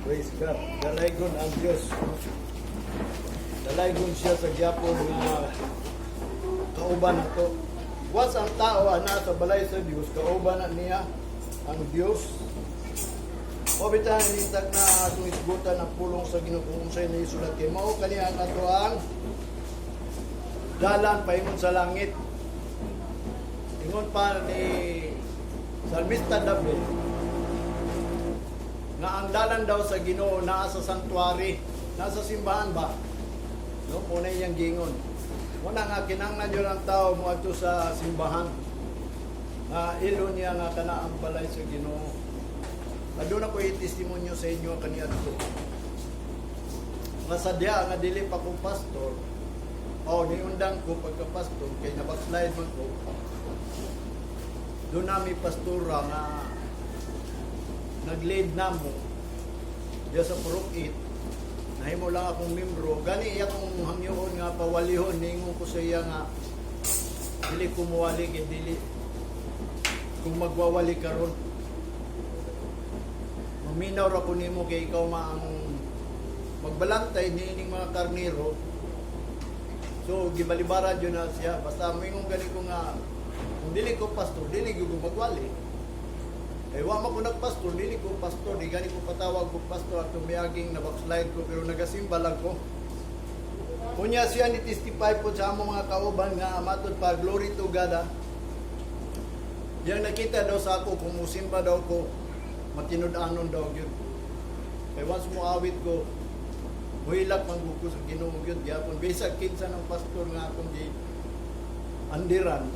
Praise God. Dalaygon ang Diyos. Dalaygon siya sa gyapon nga kauban nato. Once ang tao ana sa balay sa Dios, kauban na niya ang Dios. O bitan nitag na atong isgutan ang pulong sa Ginoo kung unsay naisulat kay mao kani ang ato ang dalan paingon sa langit. Ingon pa ni Salmista David nga ang dalan daw sa Ginoo naa sa sanctuary, nasa simbahan ba? No, muna iyang gingon. Muna nga kinahanglan yun ang tao moadto sa simbahan. Nga ilo niya nga kana ang balay sa Ginoo. Aduna ko i-testimonyo sa inyo kaniadto. Nga sadya nga dili pa ko pastor, o niundang ko pagka pastor kay na-backslide man ko. Doon nami pastora nga nag-lead namo diya sa Purok 8. Nahimo lang akong membro. Gani iya kong hangyoon nga pawalihon, ningon ko sa iya nga dili ko muwali kay dili kung magwawali karon. Maminaw ra ko nimo kay ikaw ma ang magbalantay niining mga karniro. So gibalibaran jud na siya. Basta moingon gani ko nga kung dili ko pastor, dili gyud ko magwali. Eh, wa man ko nagpastor, dili ko pastor, di gani ko patawag ko pastor at tumiaging na backslide ko pero nagasimba lang ko. Unya siya ni testify po sa among mga kauban nga matod pa, glory to God ah. Yang nakita daw sa ako kung musimba daw ko, matinud-anon daw gyud. Kay once mo awit ko, muhilak man gud ko sa Ginoo gyud gyapon bisag kinsa ng pastor nga akong gi andiran,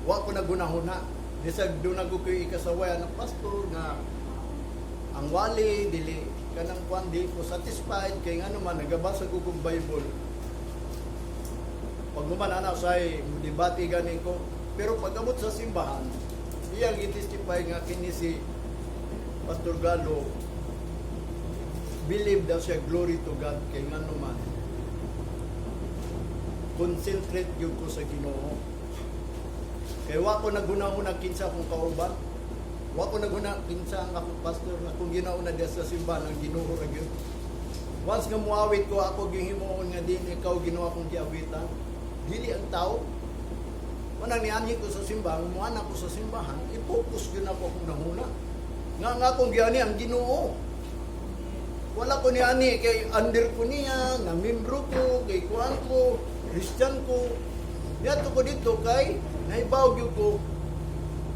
wa ko nagunahuna. Bisag doon ako ko'y ikasaway ng pastor nga ang wali dili kanang kwan, di ko satisfied kay ngano man nagabasa ko kog Bible. Pag human ana say debate gani ko, pero pag abot sa simbahan, iyang i-testify nga kini si Pastor Galo, believe daw siya, glory to God, kay ngano man concentrate gyud ko sa Ginoo. Kay wa ko naghuna-huna kinsa akong kauban. Wa ko naghuna kinsa ang akong pastor nga akong ginauna diya sa simbahan, ang Ginoo ra gyud. Once nga muawit ko, ako gihimuon nga din ikaw Ginoo akong giawitan. Dili ang tao. Manang nianhi ko sa simbahan, muana ko sa simbahan, i-focus gyud ako akong nahuna. Nga nga akong giani ang Ginoo. Wala ko niani kay under ko niya, nga membro ko, kay kuan ko, Christian ko. Niadto ko dito kay nahibaw gyud ko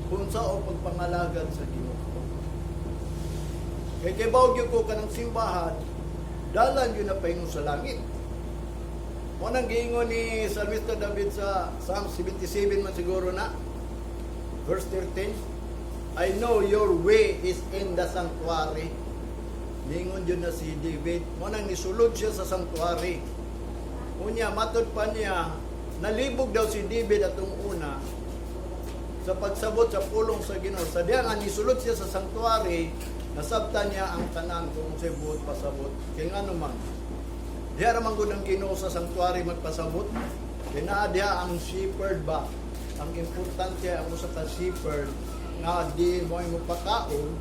kung sao pagpangalagad sa Ginoo. Kay kibaw gyud ko kanang simbahan, dalan yun na paingon sa langit. Mo nang giingon ni Salmista David sa Psalm 77 man siguro na, verse 13, "I know your way is in the sanctuary." Ningon yun na si David. Mo nang nisulod siya sa sanctuary. Unya, matod pa niya, nalibog daw si David atong una sa pagsabot sa pulong sa Ginoo. Sa diya nga nisulod siya sa sanctuary, nasabtan niya ang tanan kung unsay buot pasabot. Kay ngano man, diha ra man gud ang Ginoo sa sanctuary magpasabot. Kay naa diha ang shepherd ba? Ang importante ang usa ka shepherd nga di mo pakaon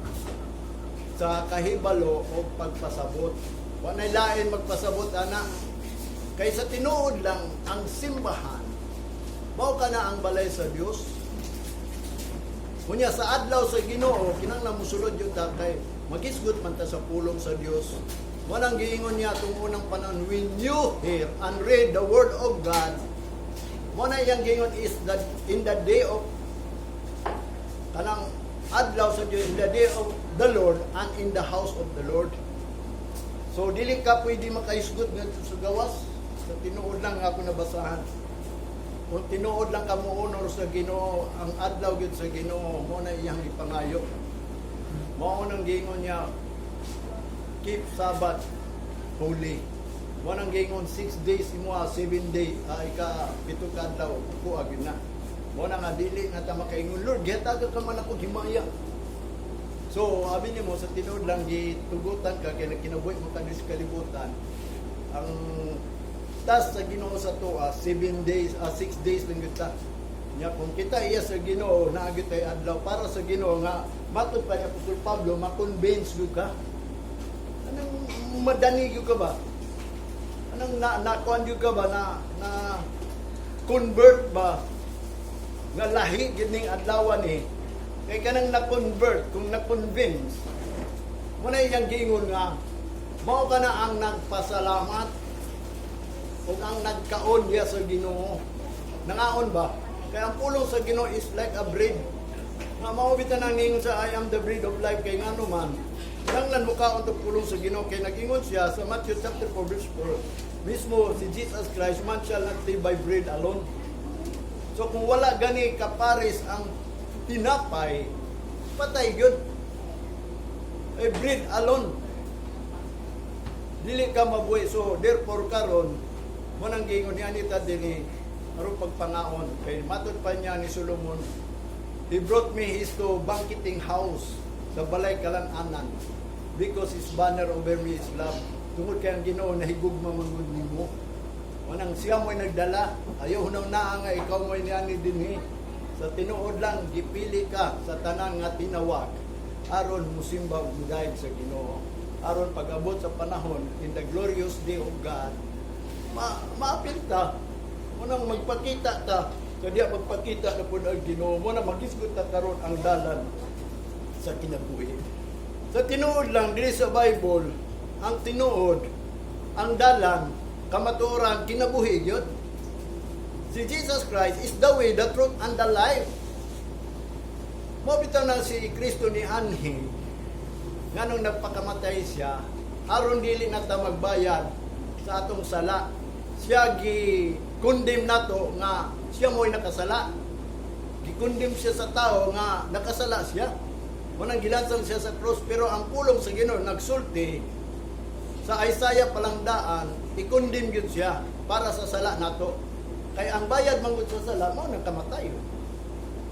sa kahibalo o pagpasabot. Wa nay lain magpasabot ana. Kay sa tinuod lang ang simbahan, mao kana ang balay sa Dios. Unya sa adlaw sa Ginoo, kinahanglan mosulod gyud ta kay magisgot man ta sa pulong sa Dios. Walang giingon niya itong unang panahon, when you hear and read the word of God, mo na iyang giingon is that in the day of kanang adlaw sa Dios, in the day of the Lord and in the house of the Lord. So dili ka pwede makaisgot ngadto sa gawas. Sa tinuod lang ako nabasahan. Kung tinuod lang ka mo honor sa Ginoo, ang adlaw gyud sa Ginoo mo na iyang ipangayo. Mao nang giingon niya, keep Sabbath holy. Mo nang giingon 6 days imo, 7 day, ika pito ka adlaw kuha gyud na. Mo na nga dili nga ta makaingon, "Lord, gihatagan ka man ako himaya." So, abi nimo sa tinuod lang gitugutan ka kay kinabuhi mo ka sa kalibutan. Ang task sa Ginoo sa tuwa, 7 days, 6 days lang gyud ta. Nya kung kita iya sa Ginoo, naa gyud tay adlaw para sa Ginoo nga matod pa ni Apostol Pablo, ma-convince gyud ka. Anong madani gyud ka ba? Anong na nakuan gyud ka ba na na convert ba nga lahi gyud ning adlaw ni? Kay kanang na-convert, kung na-convince mo na, iyang giingon nga mao ka na ang nagpasalamat ug ang nagkaon diya sa Ginoo. Nangaon ba? Kay ang pulong sa Ginoo is like a bread. Nga mao bitaw nang ningon sa "I am the bread of life," kay ngano man nanglan mo kaon to pulong sa Ginoo, kay nagingon siya sa Matthew chapter 4 verse 4 mismo si Jesus Christ, "Man shall not live by bread alone." So kung wala gani kapares ang tinapay, patay gyud. Eh, bread alone, dili ka mabuhi. So therefore karon mo nang giingon ni Anita dinhi aron pagpangaon, kay matod pa niya ni Solomon, "He brought me his to banqueting house," sa balay kalan-anan, "because his banner over me is love," tungod kay ang Ginoo nahigugma man gud nimo. Wanang siya mo'y nagdala. Ayaw hunaw na nga ikaw mo'y niani dinhi. Sa tinuod lang, gipili ka sa tanan nga tinawag aron musimba ug mudayeg sa Ginoo. Aron pag-abot sa panahon in the glorious day of God, maapil ta. Munang magpakita ta. So diya magpakita na po ang Ginoo. Mo na magisgot ta karon ang dalan sa kinabuhi. Sa tinuod lang, dili sa Bible, ang tinuod, ang dalan, kamatuoran, kinabuhi yun. Si Jesus Christ is the way, the truth, and the life. Mo bitaw na si Kristo ni anhi, nganong nagpakamatay siya, aron dili na ta magbayad sa atong sala. Siya gi condemn nato nga siya mo'y nakasala. Gi-condemn siya sa tao nga nakasala siya. Munang gilansang siya sa cross, pero ang pulong sa Ginoo nagsulti sa Isaiah palang daan, i-condemn gyud siya para sa sala nato. Kay ang bayad manggod sa sala mao nang kamatay.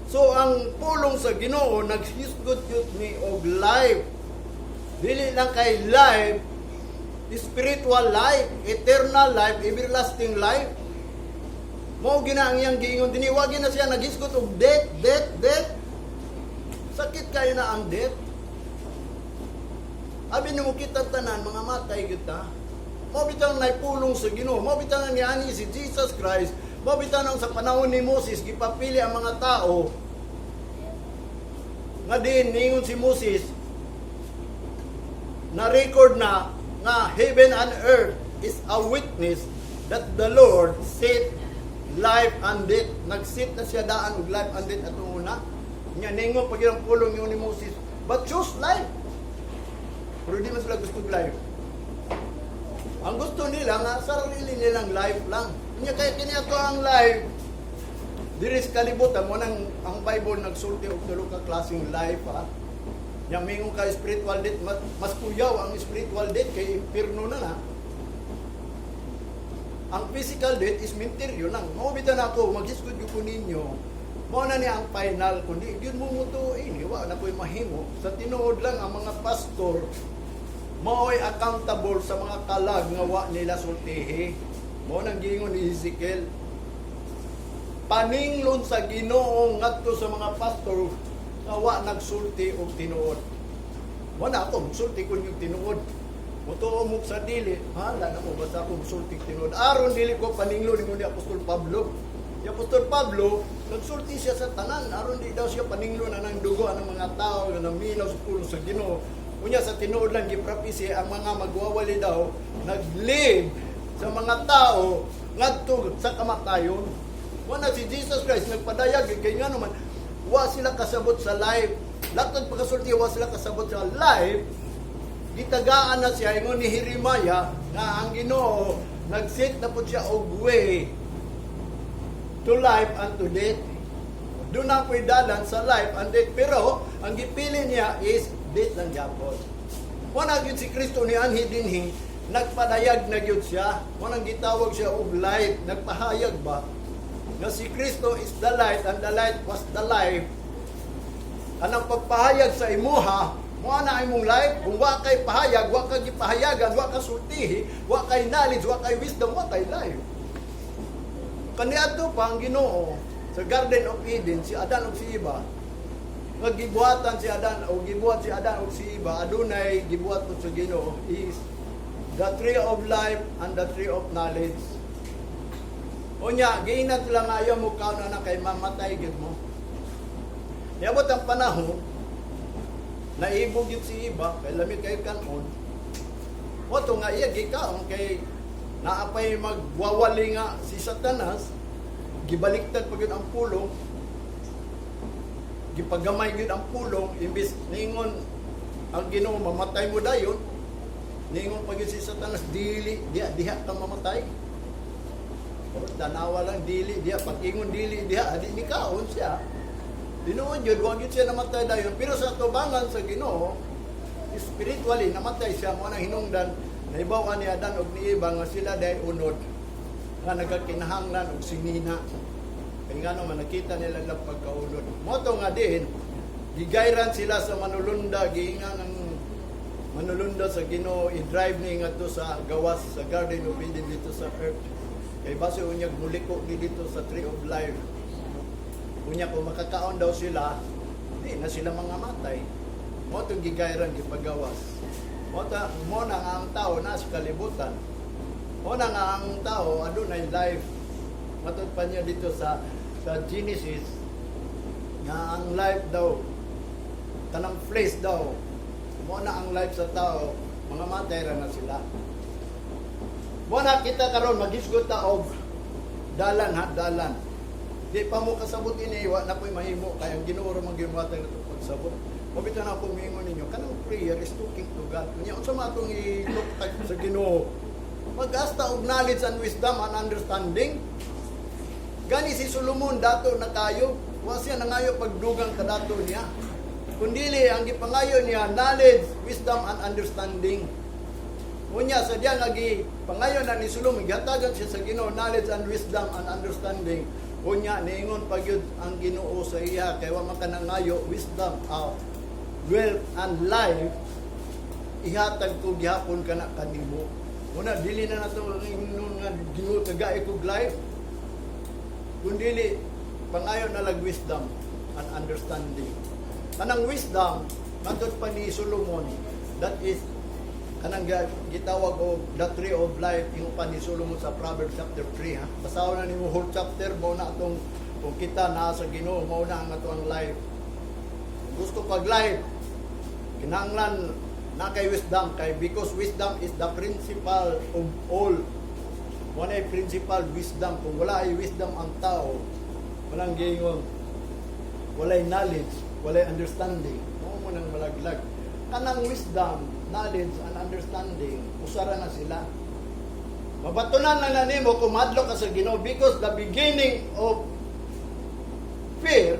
So ang pulong sa Ginoo naghisgot gyud ni og life. Dili lang kay life, spiritual life, eternal life, everlasting life. Mao gina ang iyang giingon dinhi, wa na siya naghisgot og death, death, death. Sakit kayo na ang death. Abi nimo kita tanan mga matay gyud ta. Mao bitaw nay pulong sa Ginoo. Mao bitaw nga niani si Jesus Christ. Mao bitaw nang sa panahon ni Moses gipapili ang mga tao nga din ningon si Moses, na record na nga "Heaven and earth is a witness that the Lord set life and death." Nag-set na siya daan og life and death atong una. Nya ningon pag ang pulong ni Moses, "But choose life." Pero di man sila gusto og life. Ang gusto nila nga sarili nilang life lang. Nya kaya kini ato ang life diri sa kalibutan mo nang ang Bible nagsulti og tulo ka klaseng life, ha. Nya mingon ka spiritual death, mas kuyaw ang spiritual death kay impierno na na. Ang physical death is menteryo lang. Mao bitaw na ako maghisgod gyud ko ninyo. Mao na ni ang final, kundi gyud mo mutuin, wa na ko'y mahimo. Sa tinuod lang, ang mga pastor mao'y accountable sa mga kalag nga wa nila sultihi. Mao nang giingon ni Ezekiel. Paninglon sa Ginoo ngadto sa mga pastor nga wa nagsulti og tinuod. Wala ako magsulti kun yung tinuod. Mutuo mo sa dili, hala na mo, basta ako musulti tinuod. Aron dili ko paninglon ni Apostol Pablo. Si Apostol Pablo, nagsulti siya sa tanan aron di daw siya paninglon na ng dugo ng mga tao nga naminaw sa pulong sa Ginoo. Unya sa tinuod lang, giprapisi ang mga magwawali daw nag-lead sa mga tao ngadto sa kamatayon. Wala si Jesus Christ nagpadayag kay nga naman wa sila kasabot sa life. Latod pagkasulti, wa sila kasabot sa life. Gitagaan na siya, ingon ni Jeremiah nga ang Ginoo nag-set na pud siya og way to life and to death. Doon na po'y dalan sa life and death. Pero ang gipili niya is death lang gyapon. Wala gyud si Kristo ni anhi dinhi, nagpadayag na gyud siya. Wanang gitawag siya og light, nagpahayag ba? Nga si Kristo is the light and the light was the life. Anang pagpahayag sa imuha, mo na imong life. Kung wa kay pahayag, wa kay gipahayagan, wa ka sultihi, wa kay knowledge, wa kay wisdom, wa kay life. Kaniadto pa ang Ginoo sa Garden of Eden, si Adan ug si Eva. Nga gibuhatan si Adan o gibuhat si Adan o si Eva, adunay gibuhat po sa Ginoo is the tree of life and the tree of knowledge. Unya, giinat lang, ayaw mo kaon na kay mamatay gid mo. Niabot ang panahon, naibog yun si Eva, kay lami kay kanon. Mao to nga iya gikaon kay naapay magwawali nga si Satanas, gibaliktad pa gyud ang pulong, gipagamay gyud ang pulong, imbis ningon ang Ginoo mamatay mo dayon, ningon pa gyud si Satanas, dili diha diha ka mamatay. O, tanawa lang, dili diha, pag-ingon dili diha, adi ni kaon siya. Tinuod yun, wag yun siya namatay dayon. Pero sa tubangan sa Ginoo, spiritually, namatay siya. Mao nang hinungdan, naibawan ni Adan og ni Eva nga sila diay unod nga nagakinahanglan og sinina. Kaya nga naman, nakita nila lang pagkaunod. Mao to nga din, gigayran sila sa manulunda, giingan ang manulunda sa Ginoo, i-drive ni ngadto sa gawas sa Garden of Eden dito sa earth. Kay base unyag muliko ni dito sa Tree of Life. Unya kung makakaon daw sila, di na sila mga matay. Mao itong gigayran gipagawas. Mao na nga ang tao na sa kalibutan. Mao na nga ang tao adunay life. Matod pa niya dito sa Genesis nga ang life daw, tanang flesh daw, mao na ang life sa tao, mga matay ra na sila. Mao na kita karon maghisgot ta og dalan ha, dalan. Di pa mo kasabot ini, wa na ko'y mahimo kay ang Ginoo ra man gimuhatag nato pagsabot. Mabita na ako miingon ninyo, kanang prayer is talking to God. Unya unsa man atong i-talk sa Ginoo? Mag-asta og knowledge and wisdom and understanding. Gani si Solomon dato na kayo, wa siya nangayo pagdugang kadato niya. Kundili ang gipangayo niya knowledge, wisdom and understanding. Unya sa diya nga pangayo na ni Solomon, gihatagan siya sa Ginoo knowledge and wisdom and understanding. Unya niingon pa gyud ang Ginoo sa iya kay wa man ka nangayo wisdom, wealth and life, ihatag ko gihapon kana kanimo. Una dili na nato ingnon nga Ginoo, tagai kog life. Kundili pangayo na lag wisdom and understanding. Kanang wisdom, matod pa ni Solomon, that is kanang gitawag og the tree of life, ingon pa ni Solomon sa Proverbs chapter 3 ha. Basahon na nimo whole chapter. Mao na atong kung kita naa sa Ginoo, mao na ang ato ang life. Kung gusto pag life, kinahanglan na kay wisdom kay because wisdom is the principal of all. Wala ay principal wisdom. Kung wala ay wisdom ang tao, walang giingon, walay knowledge, walay understanding, mao mo nang malaglag. Kanang wisdom, knowledge, and understanding, usara na sila. Mabatunan na na nimo kung madlok ka sa Ginoo because the beginning of fear,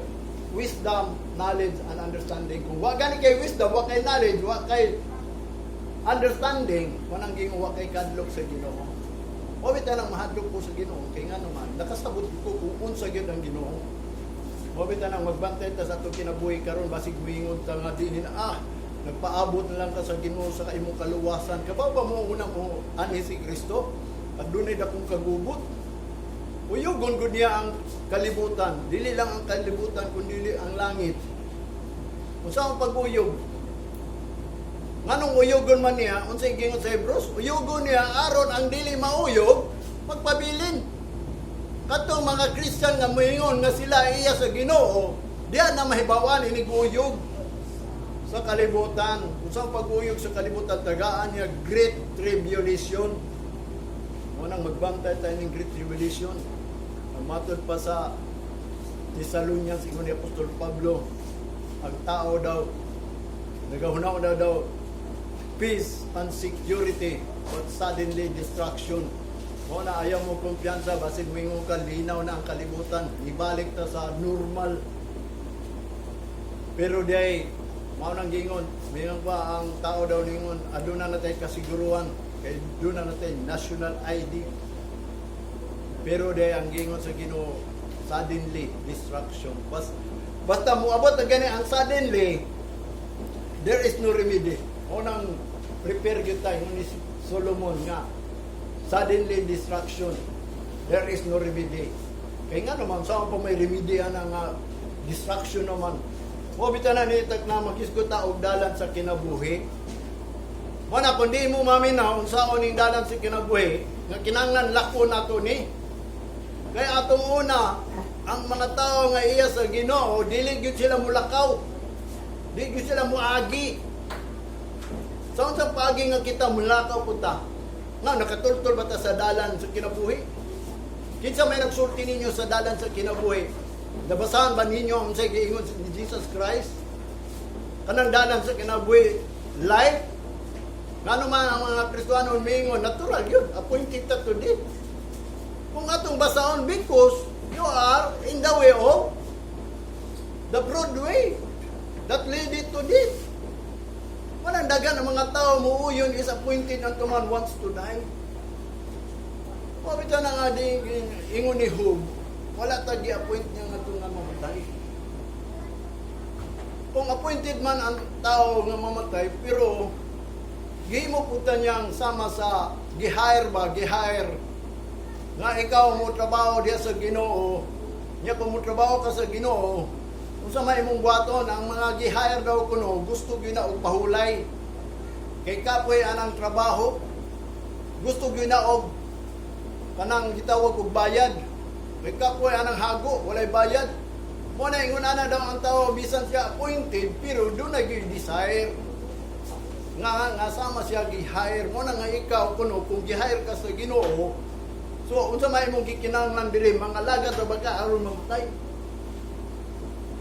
wisdom, knowledge, and understanding. Kung wa gani kay wisdom, wa kay knowledge, wa kay understanding, walang gingo wa kay kadlok sa Ginoo. Wa bitaw nang mahadlok ko sa Ginoo kay nga naman nakasabot ko kung unsa gyud ang Ginoo. Wa bitaw nang magbantay ta sa atong kinabuhi karon, basig moingon ta nga dinhi na nagpaabot na lang ka sa Ginoo sa imong kaluwasan. Kabaw ba mo una mo anhi si Kristo? At dunay dakong kagubot. Uyugon gud niya ang kalibutan. Dili lang ang kalibutan kundi ang langit. Unsa ang pag-uyog? Nganong uyugon man niya, unsay gingon sa Hebrews? Uyugon niya aron ang dili mauyog magpabilin. Katong mga Christian nga moingon nga sila iya sa Ginoo, diya na mahibawan inig uyog sa kalibutan. Unsa ang pag-uyog sa kalibutan, tagaan niya great tribulation. Mao nang magbantay tayo ng great tribulation. Ang matod pa sa Thessalonians, ingon ni Apostol Pablo, ang tao daw, nagahuna daw daw, peace and security, but suddenly destruction. Mao na ayaw mo kumpiyansa, basig moingon ka, linaw na ang kalibutan, ibalik ta sa normal. Pero di mao nang gingon, mingon pa ang tao daw ningon, aduna na tay kasiguruhan, kay duna na tay national ID. Pero di ang gingon sa Ginoo, suddenly destruction. Basta moabot na gani ang suddenly, there is no remedy. Mao nang prepare gyud tayo ni Solomon nga suddenly destruction. There is no remedy. Kay nga naman, saan pa may remedy ana nga destruction naman? Mo bitaw na nitag na maghisgot ta og dalan sa kinabuhi. Mo na kung di mo maminaw unsaon ning dalan sa kinabuhi, nga kinahanglan lako nato ni. Kaya atong una, ang mga tao nga iya sa Ginoo, dili gyud sila mulakaw. Di gyud sila muagi. Sa unsang paagi nga kita mulakaw po ta? Nga nakatultol ba ta sa dalan sa kinabuhi? Kinsa may nagsulti ninyo sa dalan sa kinabuhi? Nabasahan ba ninyo ang unsay giingon ni Jesus Christ? Kanang dalan sa kinabuhi, life? Ngano man ang mga Kristohano miingon, natural yun, appointed ta to death. Kung atong basaon, because you are in the way of the broad way that leadeth to death. Walang dagan ang mga tao muuyon is appointed unto man once to die. Wa bitaw na nga di ingon ni Job, wala ta gi-appoint niya nga nga mamatay. Kung appointed man ang tao nga mamatay, pero gihimo po ta niyang sama sa gi-hire ba, gi-hire nga ikaw mo trabaho diya sa Ginoo, nya kung mo trabaho ka sa Ginoo, unsa may imong buhaton? Ang mga gi-hire daw kuno gusto gyud na og pahulay. Kay kapoy anang trabaho, gusto gyud na og kanang gitawag og bayad. Kay kapoy anang hago, walay bayad. Mo na ingon ana daw ang tao, bisan siya appointed, pero duna gyud desire nga nga sama siya gi-hire. Mo na nga ikaw kuno, kung gi-hire ka sa Ginoo, so unsa may imong gikinahanglan diri? Mga alagad ra ba ka aron mamatay?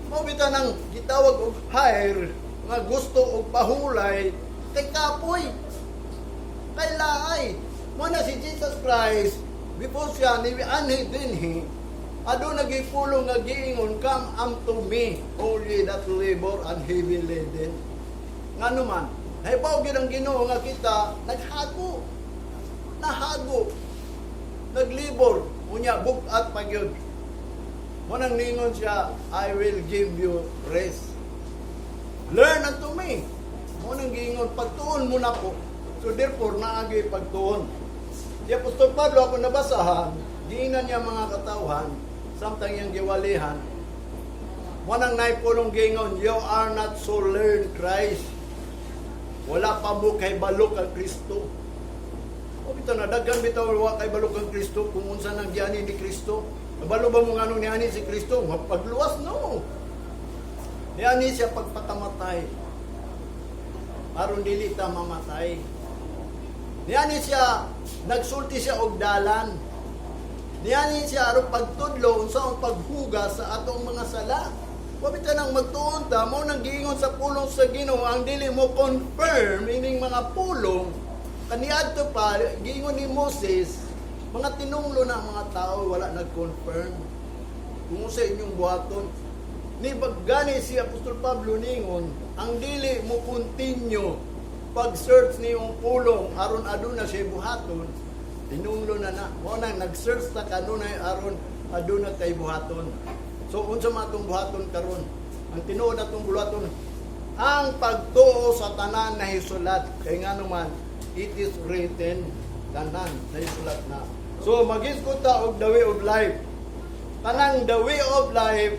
Mao bitaw nang gitawag og hire nga gusto og pahulay kay kapoy. Kay laay. Mo na si Jesus Christ, before siya ni anhi dinhi, aduna gipulong nga giingon, "Come unto me, all ye that labor and heavy laden." Ngano man, nahibaw gyud ang Ginoo nga kita naghago. Nahago. Naglibor, unya bug-at pa gyud. Mo nang ningon siya, "I will give you rest. Learn unto me." Mo nang giingon, pagtuon mo nako. So therefore, naagi pagtuon. Si Apostol Pablo, ako nabasahan, giingnan niya mga katawhan, samtang iyang giwalihan, mo nang naipulong giingon, "You are not so learned Christ." Wala pa mo kay balok ang Kristo. O bitaw na daghan bitaw wa kay balok ang Kristo kung unsa nang giani ni Kristo. Nabalo ba mo nganong niani si Kristo? Pagluwas, no. Niani siya pagpakamatay. Aron dili ta mamatay. Niani siya, nagsulti siya og dalan. Niani siya aron pagtudlo unsa ang paghugas sa atong mga sala. Wa bitaw nang magtuon ta, mo nang giingon sa pulong sa Ginoo, ang dili mo confirm ining mga pulong kaniadto pa giingon ni Moses, mga tinunglo na ang mga tao wala nag-confirm kung sa inyong buhaton ni. Gani si Apostol Pablo ningon, ang dili mo continue pag-search niyong pulong aron aduna siya buhaton, tinunglo na na. Mo nang nag-search ta kanunay aron aduna tay buhaton. So unsa man atong buhaton karon? Ang tinuod atong buhaton, ang pagtuo sa tanan na hisulat, kay ngano man, it is written, tanan na hisulat na. So maghisgot ta og the way of life. Kanang the way of life,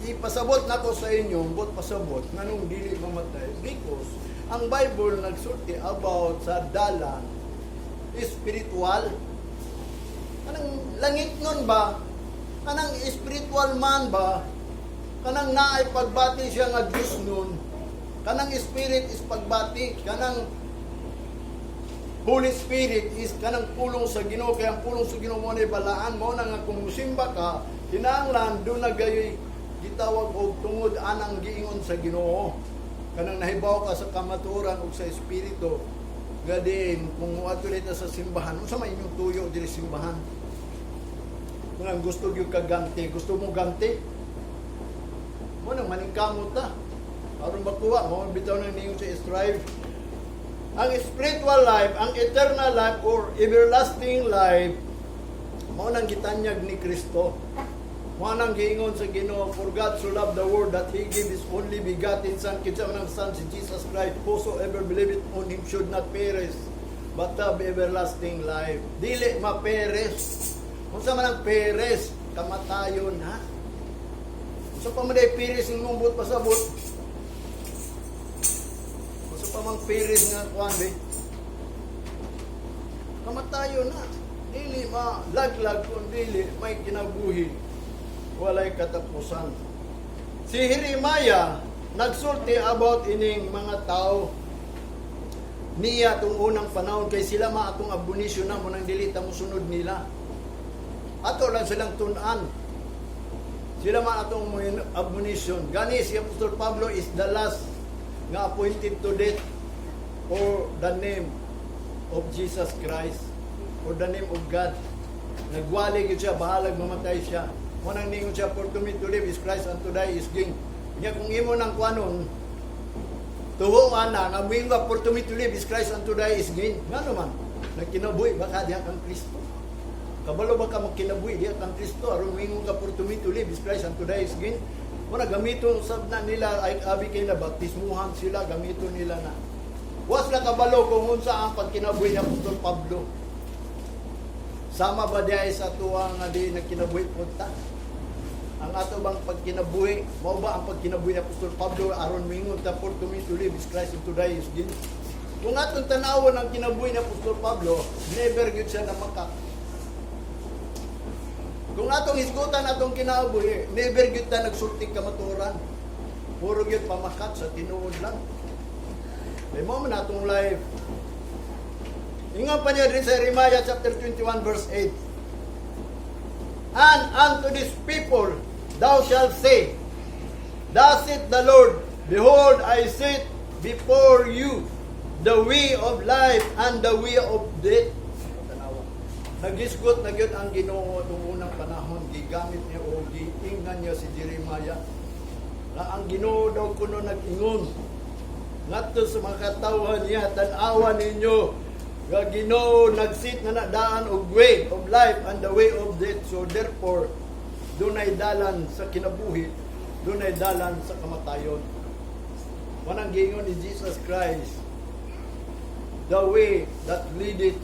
ipasabot nako sa inyo, but pasabot nganong dili mamatay, because ang Bible nagsulti about sa dalan spiritual. Kanang langit nun ba? Kanang spiritual man ba? Kanang naay pagbati siya nga Diyos nun. Kanang spirit is pagbati. Kanang Holy Spirit is kanang pulong sa Ginoo, kaya ang pulong sa Ginoo mo na balaan mo na nga kung musimba ka, kinahanglan duna gayoy gitawag og tungod anang giingon sa Ginoo, kanang nahibaw ka sa kamatuoran ug sa espiritu. Gadin kung moadto ta sa simbahan, unsa may inyong tuyo diri simbahan? Kung ang gusto gyud ka ganti, gusto mo ganti, mo nang maningkamot ta aron makuha mo. Bitaw nang ningon sa strive, ang spiritual life, ang eternal life or everlasting life, mao nang gitanyag ni Kristo. Mao nang giingon sa Ginoo, "For God so loved the world that He gave His only begotten Son," kinsa man ang Son? Si Jesus Christ, "whosoever believeth on Him should not perish, but have everlasting life." Dili ma-perish. Unsa man ang perish? Kamatayon, ha? Unsa pa man ay perish ng buot pasabot? mang Perez nga kuan be. Kamatayon na. Dili ma laglag kung dili may kinabuhi. Walay katapusan. Si Jeremiah nagsulti about ining mga tao niya atong unang panahon kay sila ma atong abonisyon na mo nang dili ta mosunod nila. Ato lang silang tun-an. Sila man atong admonition. Gani si Apostol Pablo is the last nga appointed to death for the name of Jesus Christ, for the name of God. Nagwali gyud siya, bahalag mamatay siya. Mao nang ningon siya, "For to me to live is Christ and to die is gain." Nya kung imo nang kuanon, tuhuan na, nga muingon ka, "For to me to live is Christ and to die is gain." Ngano man? Nagkinabuhi ba ka diha kang Kristo? Kabalo ba ka magkinabuhi diha kang Kristo? Aron muingon ka, "For to me to live is Christ and to die is gain"? Muna gamiton sab na nila ay abi kay na baptismuhan sila, gamiton nila na. Was la kabalo kung unsa ang pagkinabuhi ni Apostol Pablo. Sama ba diay sa tuwa nga di nagkinabuhi punta? Ang ato bang pagkinabuhi, mao ba ang pagkinabuhi ni Apostol Pablo aron mingon ta, "For to me to live is Christ and to die is gain"? Kung atong tanawon ang kinabuhi ni Apostol Pablo, never gyud siya namakak. Kung atong hisgutan atong kinabuhi, never gyud ta nagsulti kamatuoran. Puro gyud pamakat sa tinuod lang. May mo man atong life. Ingon pa niya din sa Jeremiah chapter 21 verse 8. "And unto this people thou shalt say, Thus saith the Lord, behold, I set before you the way of life and the way of death." Tanawa. Nagisgot na gyud ang Ginoo itong unang panahon, gigamit niya o giingnan niya si Jeremiah. Na ang Ginoo daw kuno nag-ingon ngadto sa mga katawhan niya, tan-awa ninyo nga Ginoo nag-set na na daan og way of life and the way of death. So therefore, dunay dalan sa kinabuhi, dunay dalan sa kamatayon. Manang giingon ni Jesus Christ, "The way that leadeth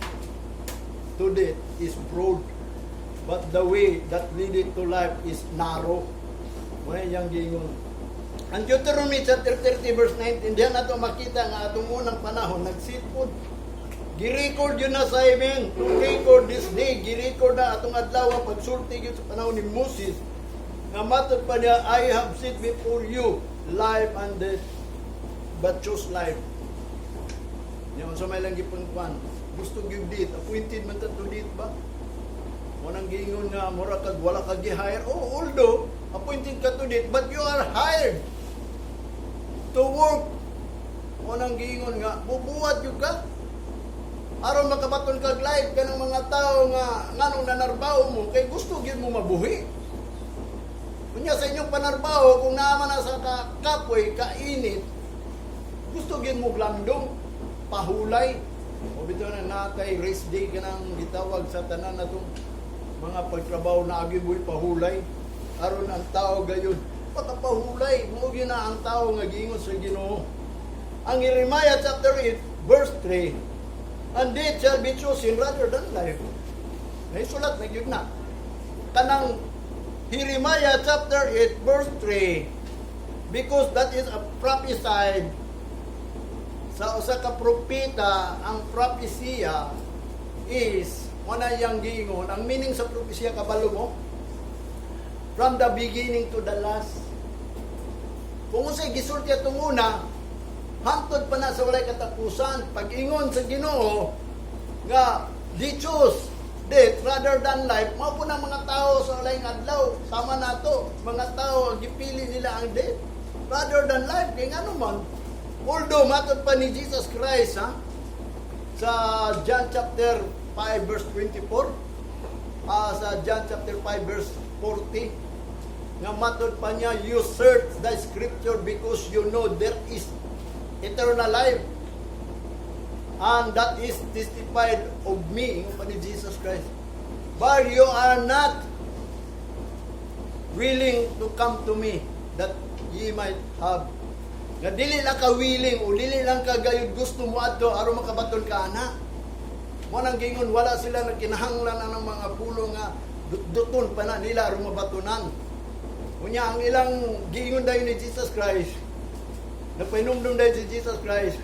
to death is broad, but the way that leadeth to life is narrow." Mao iyang giingon. Ang Deuteronomy chapter 30 verse 19, diyan nato makita nga atong unang panahon nag-set pod. Gi-record yun na sa heaven. To record this day, gi-record na atong adlaw pagsulti gyud sa panahon ni Moses. Nga matod pa niya, "I have set before you life and death, but choose life." Nya unsa may lang gipangkuan. Gusto gyud death, appointed man ta to death ba? Wanang giingon nga mura kag wala ka gi-hire. Oh, although appointed ka to death, but you are hired to work. Wanang giingon nga bubuhat gyud ka aron makabaton kag life kanang mga tao nga nganong nanarbaho mo kay gusto gyud mo mabuhi. Kunya sa inyong panarbaho, kung naa man na sa kapoy, kainit, gusto gyud mo glandong, pahulay. O bitaw na natay rest day kanang gitawag sa tanan natong mga pagtrabaho na agi mo'y pahulay. Aron ang tao gayon makapahulay. Mao gyud na ang tao nga giingon sa Ginoo. Ang Jeremiah chapter 8 verse 3, "And death shall be chosen rather than life." Naisulat na gyud na. Kanang Jeremiah chapter 8 verse 3, because that is a prophesied sa usa ka propeta. Ang propesiya is wala yang giingon. Ang meaning sa propesiya, kabalo mo, from the beginning to the last. Kung unsay gisulti atong una, hantod pa na sa walay katapusan. Pag-ingon sa Ginoo nga they choose death rather than life, mao po ng mga tao sa walay adlaw sama nato, mga tao gipili nila ang death rather than life kay ngano man, although matod pa ni Jesus Christ, ha, sa John chapter 5 verse 24, sa John chapter 5 verse 40, nga matod pa niya, "You search the scripture because you know there is eternal life and that is testified of me." Ingon pa ni Jesus Christ, "But you are not willing to come to me that ye might have." Nga dili lang ka willing o dili lang ka gayud gusto mo adto aron makabaton ka ana. Mo nang gingon wala sila nagkinahanglan ang mga pulo nga dutduton pa na nila aron mabatunan. Unya ang ilang giingon dayon ni Jesus Christ, napahinumdum dayon si Jesus Christ.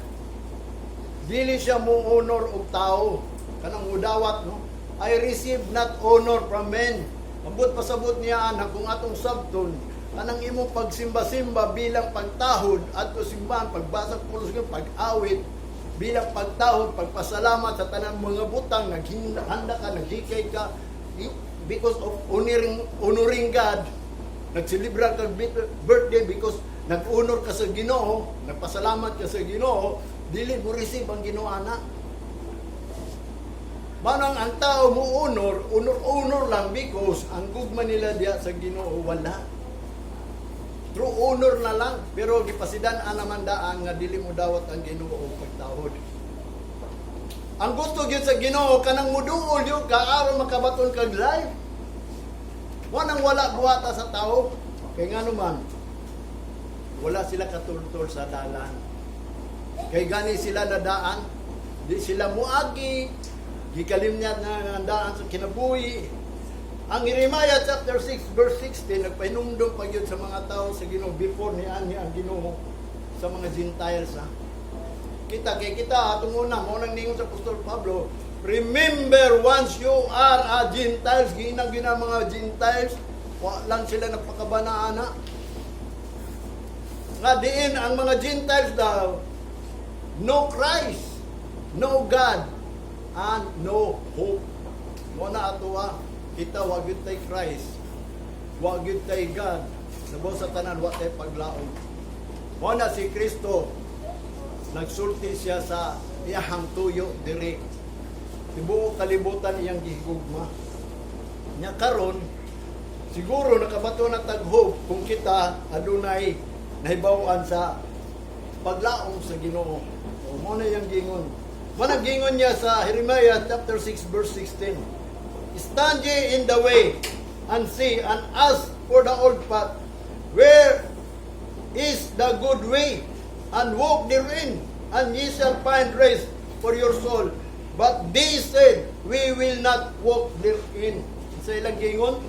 Dili siya mo honor og tao. Kanang udawat, no? "I receive not honor from men." Ambot pasabot niya ana, kung atong sabton, kanang imong pagsimba-simba bilang pagtahod at simbahan, pagbasa pulos, pag-awit bilang pagtahod, pagpasalamat sa tanang mga butang, naghanda ka, naghikay ka, because of honoring God, nagselebra ka birthday because nag-honor ka sa Ginoo, nagpasalamat ka sa Ginoo, dili mo receive ang Ginoo ana. Manang ang tao mo honor, honor-honor lang because ang gugma nila diya sa Ginoo wala. True honor na lang, pero gipasidan naman daan nga dili mo dawat ang Ginoo og pagtahod. Ang gusto gyud sa Ginoo, kanang muduol gyud ka aron makabaton kag life. Wanang wala buhata sa tao kay ngano man wala sila katultol sa dalan. Kay gani sila nadaan, di sila muagi, gikalimnyat na ang daan sa kinabuhi. Ang Jeremiah chapter 6 verse 16 nagpahinumdum pa gyud sa mga tao sa Ginoo before ni ani ang Ginoo sa mga Gentiles, ha. Kita kay kita atong una mo nang ningon sa Apostol Pablo, "Remember once you are a Gentiles." Ginang gina mga Gentiles, wa lang sila nagpakabanaan na. Nga diin ang mga Gentiles daw, no Christ, no God, and no hope. Mo na ato, kita wa gyud tay Christ, wa gyud tay God, labaw sa tanan, wa tay paglaom. Mo na si Kristo, nagsulti siya sa iyahang tuyo diri. Tibuok kalibutan iyang gihigugma. Nya karon siguro nakabato na tag hope kung kita adunay nahibaw-an sa paglaom sa Ginoo. O mo na iyang gingon. Mo na gingon niya sa Jeremiah chapter 6 verse 16. "Stand ye in the way and see and ask for the old path, where is the good way, and walk therein, and ye shall find rest for your soul. But they said, 'We will not walk therein.'" Sa ilang gingon,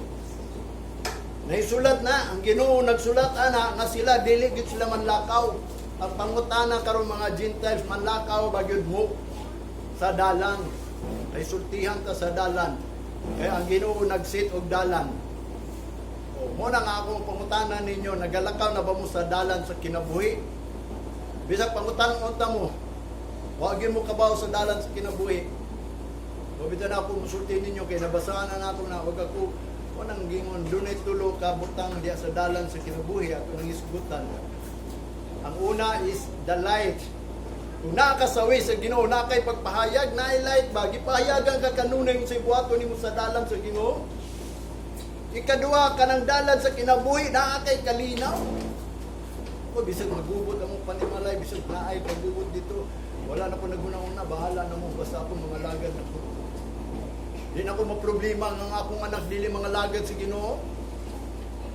naisulat na, ang Ginoo nagsulat ana nga sila dili gyud sila manlakaw. Ang pangutana karon, mga Gentiles, manlakaw ba gyud mo sa dalan? Kay sultihan ta sa dalan. Kaya ang Ginoo nagsit og dalan. O, mo na nga akong pangutana ninyo, nagalakaw na ba mo sa dalan sa kinabuhi? Bisag pangutan unta mo, wa gyud mo kabaw sa dalan sa kinabuhi. O bitaw na ako musulti ninyo kay nabasahan na nako na wag ako wanang gingon, dunay tulo ka butang diya sa dalan sa kinabuhi ato nang isgutan. Ang una is the light. Kung naa ka sa way sa Ginoo, naa kay pagpahayag, naay light ba? Gipahayagan ka kanunay sa buhaton nimo sa dalan sa Ginoo. Ikaduha, kanang dalan sa kinabuhi, naa kay kalinaw. O bisag magubot ang panimalay, bisag naay pagubot dito, wala na ko naguna-una, bahala na mo, basta ako mga lagad na ko. Di na ko maproblema nga ang akong anak dili mga lagad sa Ginoo.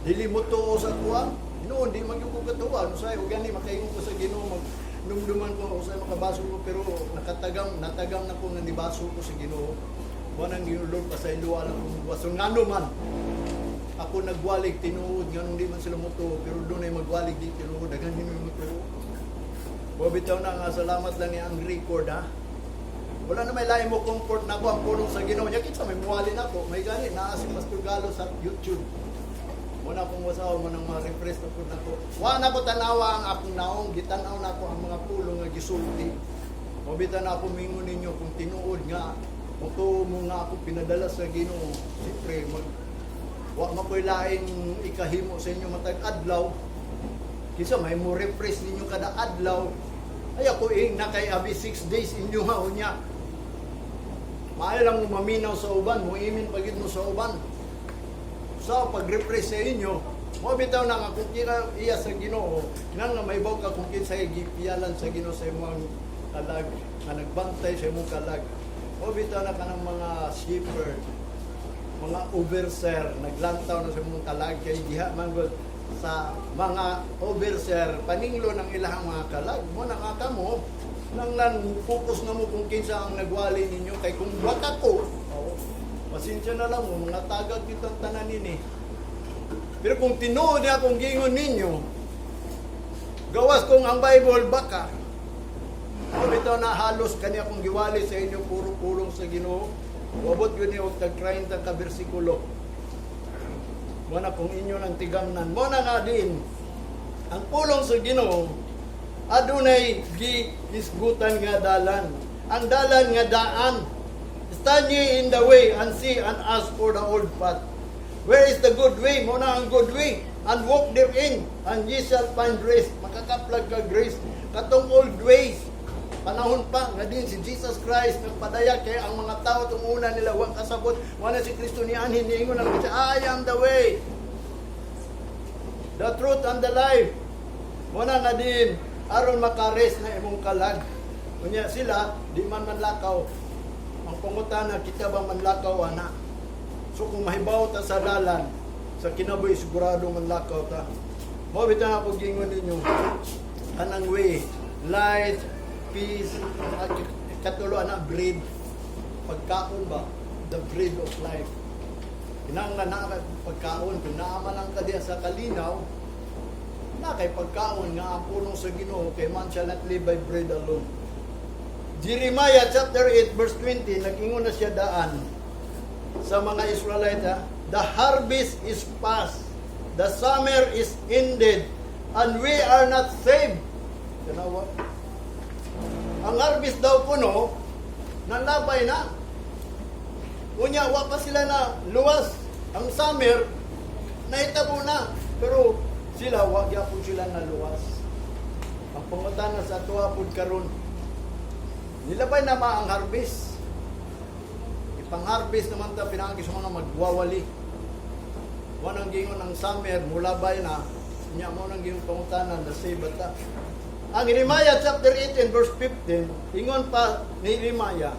Dili mo tuo sa kuha. Noon, di man gyud ko katuwa. No say, o gani makaingon ko sa Ginoo, mag numduman ko usay makabaso ko, pero nakatagam natagam na ko nga nibaso ko sa Ginoo. Wa nang Ginoo, Lord, pasayloa lang kung baso ngano man. Ako nagwalig tinuod, nganong di man sila motuo, pero dunay magwalig di tinuod, daghan din mo tuo. Wa bitaw na nga salamat lang ni ang record, ha. Wala na may lain mo comfort na ako ang pulong sa Ginoo niya, kinsa may muwali nako, may gani naa si Pastor Galo sa YouTube. Muna akong wasaw mo nang ma-refresh na po nako. Wa na ko tanawa ang akong naong, gitanaw na ako ang mga pulong nga gisulti. Mabita na ako mingon ninyo kung tinuod nga mutuo mo nga ako pinadala sa Ginoo. Siyempre mag wa makoy laing ikahimo sa inyo matag adlaw. Kinsa may mo refresh ninyo kada adlaw. Ay ako ing na kay abi 6 days inyo ha unya. Maayo lang mo maminaw sa uban, mo imin pagid mo sa uban. Sa pag-refresh sa inyo, mo bitaw na nga kung kira iya sa Ginoo, nang nga mahibaw ka kung kinsay gipiyalan sa Ginoo sa imong kalag, nga nagbantay sa imong kalag. Mo bitaw na kanang mga shepherd, mga overseer, naglantaw na sa imong kalag, kay diha man gud sa mga overseer paninglo ng ilahang mga kalag. Mo na nga kamo nang lan focus na mo kung kinsa ang nagwali ninyo, kay kung baka ko, oh, pasensya na lang mo, mga tagag kitang tanan nini. Pero kung tinuod niya akong gingon ninyo, gawas kung ang Bible baka, o bitaw. bitaw na halos kani akong giwali sa inyo puro pulong sa Ginoo. Moabot gyud ni og tag 30 ka bersikulo. Mo na kung inyo nang tigamnan. Mo na nga din ang pulong sa Ginoo adunay gihisgutan nga dalan. Ang dalan nga daan. "Stand ye in the way and see and ask for the old path. Where is the good way?" Mo na ang good way. "And walk therein, and ye shall find rest." Makakaplag ka grace. Katong old ways. Panahon pa nga din si Jesus Christ nagpadayag kay ang mga tao tong una nila wa kasabot. Wala si Kristo ni anhin, niingon na siya, "I am the way, the truth and the life." Mo na nga din aron maka-rest na imong kalag. Unya sila di man manlakaw. Ang pangutana, kita ba manlakaw ana? So kung mahibaw ta sa dalan sa kinabuhi, sigurado manlakaw ta. Mo bitaw ako gingon ninyo kanang way, light, peace, at katulo ana, bread, pagkaon ba, the bread of life. Kinahanglan na ka pagkaon. Kung naa man lang ka diya sa kalinaw, na kay pagkaon nga ang pulong sa Ginoo, kay man shall not live by bread alone. Jeremiah chapter 8 verse 20, nag-ingon na siya daan sa mga Israelite, ha? "The harvest is past, the summer is ended, and we are not saved." Tanawa. Ang harvest daw kuno, nalabay na. Unya, wa pa sila na luwas. Ang summer, nahitabo na. Pero sila, wa gyapon sila na luwas. Ang pangutana sa atoa pud karon, nilabay na ba ang harvest? Ipang-harvest naman ta pinaagi sa mga magwawali. Wa nang gingon ang summer, mulabay na. Nya mo nang gingon pangutana, na save ba ta? Ang Jeremiah chapter 18 verse 15, ingon pa ni Jeremiah,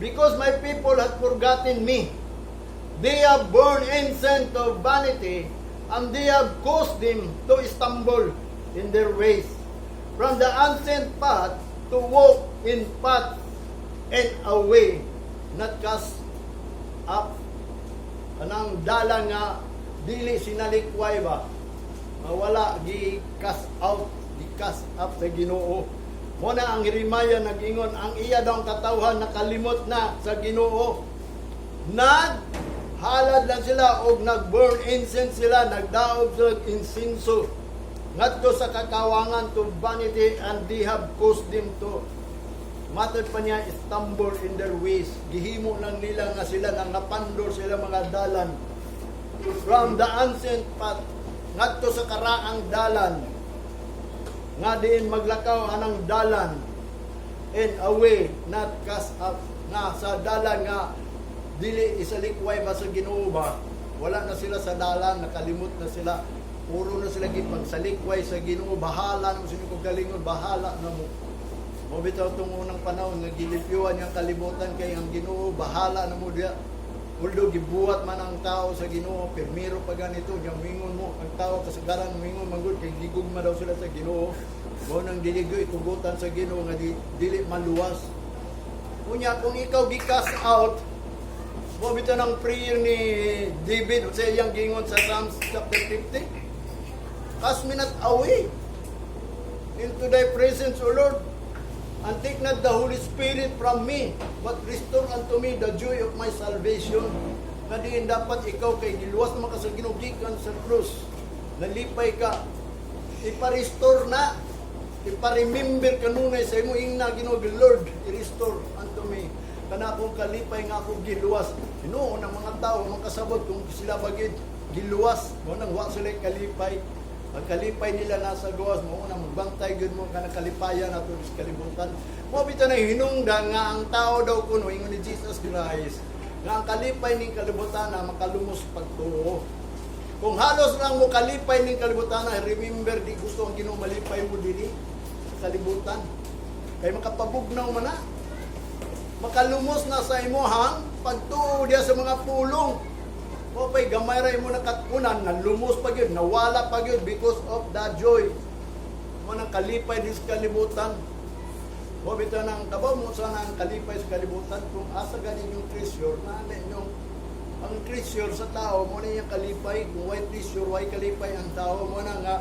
"Because my people had forgotten me, they have burned incense of vanity, and they have caused them to stumble in their ways, from the ancient path to walk in path and a way not cast up." Kanang dala nga dili sinalikway ba? Nga wala gi cast out, gi cast up sa Ginoo. Mo na ang Jeremiah nag-ingon ang iya daw katawhan nakalimot na sa Ginoo. Nag halad lang sila og nag-burn incense sila, nagdaob sila og insenso ngadto sa kakawangan, to vanity, and they have caused them to, matod pa niya, stumble in their ways. Gihimo lang nila nga sila nang napandor sila mga dalan, from the ancient path, ngadto sa karaang dalan nga diin maglakaw anang dalan, and a way not cast up, nga sa dalan nga dili isalikway ba sa Ginoo ba. Wala na sila sa dalan, nakalimot na sila, puro na sila gipagsalikway sa Ginoo. Bahala na mo sa inyong kagalingon, bahala na mo. Mo bitaw tong unang panahon nga gilimpyuhan niyang kalibutan kay ang Ginoo bahala na mo diya. Although gibuhat man ang tao sa Ginoo, pirmiro pa ganito, nya mingon mo ang tao kasagaran mingon manggod kay gigugma daw sila sa Ginoo. Mo nang dili gyud itugutan sa Ginoo nga dili maluwas. Unya kung ikaw gi-cast out, mo bitaw ng prayer ni David sa iyang gingon sa Psalms chapter 50. "Cast me not away into thy presence, O Lord, and take not the Holy Spirit from me, but restore unto me the joy of my salvation." Nga diin dapat ikaw kay giluwas naman ka sa Ginoo gikan sa krus. Nalipay ka. Ipa-restore na. Ipa-remember kanunay sa imo ingna Ginoo, "Lord, i-restore unto me kana akong kalipay nga ako giluwas." Hinuon ang mga tao makasabot kung sila bagid giluwas mo nang wa sila kalipay. Ang kalipay nila nasa gawas. Mo na magbantay gyud mo kanang kalipayan nato sa kalibutan. Mo bitaw na hinungdan nga ang tao daw kuno, ingon ni Jesus Christ, nga ang kalipay ning kalibutan na makalumos pagtuo. Kung halos lang mo kalipay ning kalibutan na, remember, di gusto ang Ginoo malipay mo dili sa kalibutan. Kay makapabugnaw man na. Makalumos na sa imuhang pagtuo diya sa mga pulong. Mo pay gamay ra imo nakatunan, nalumos pa gyud, nawala pa gyud because of the joy. Mo nang kalipay din sa kalibutan. Mo bitaw nang kabaw mo sa nang kalipay sa kalibutan kung asa gani yung treasure na inyong ang treasure sa tao mo na iyang kalipay. Kung way treasure, way kalipay ang tao. Mo na nga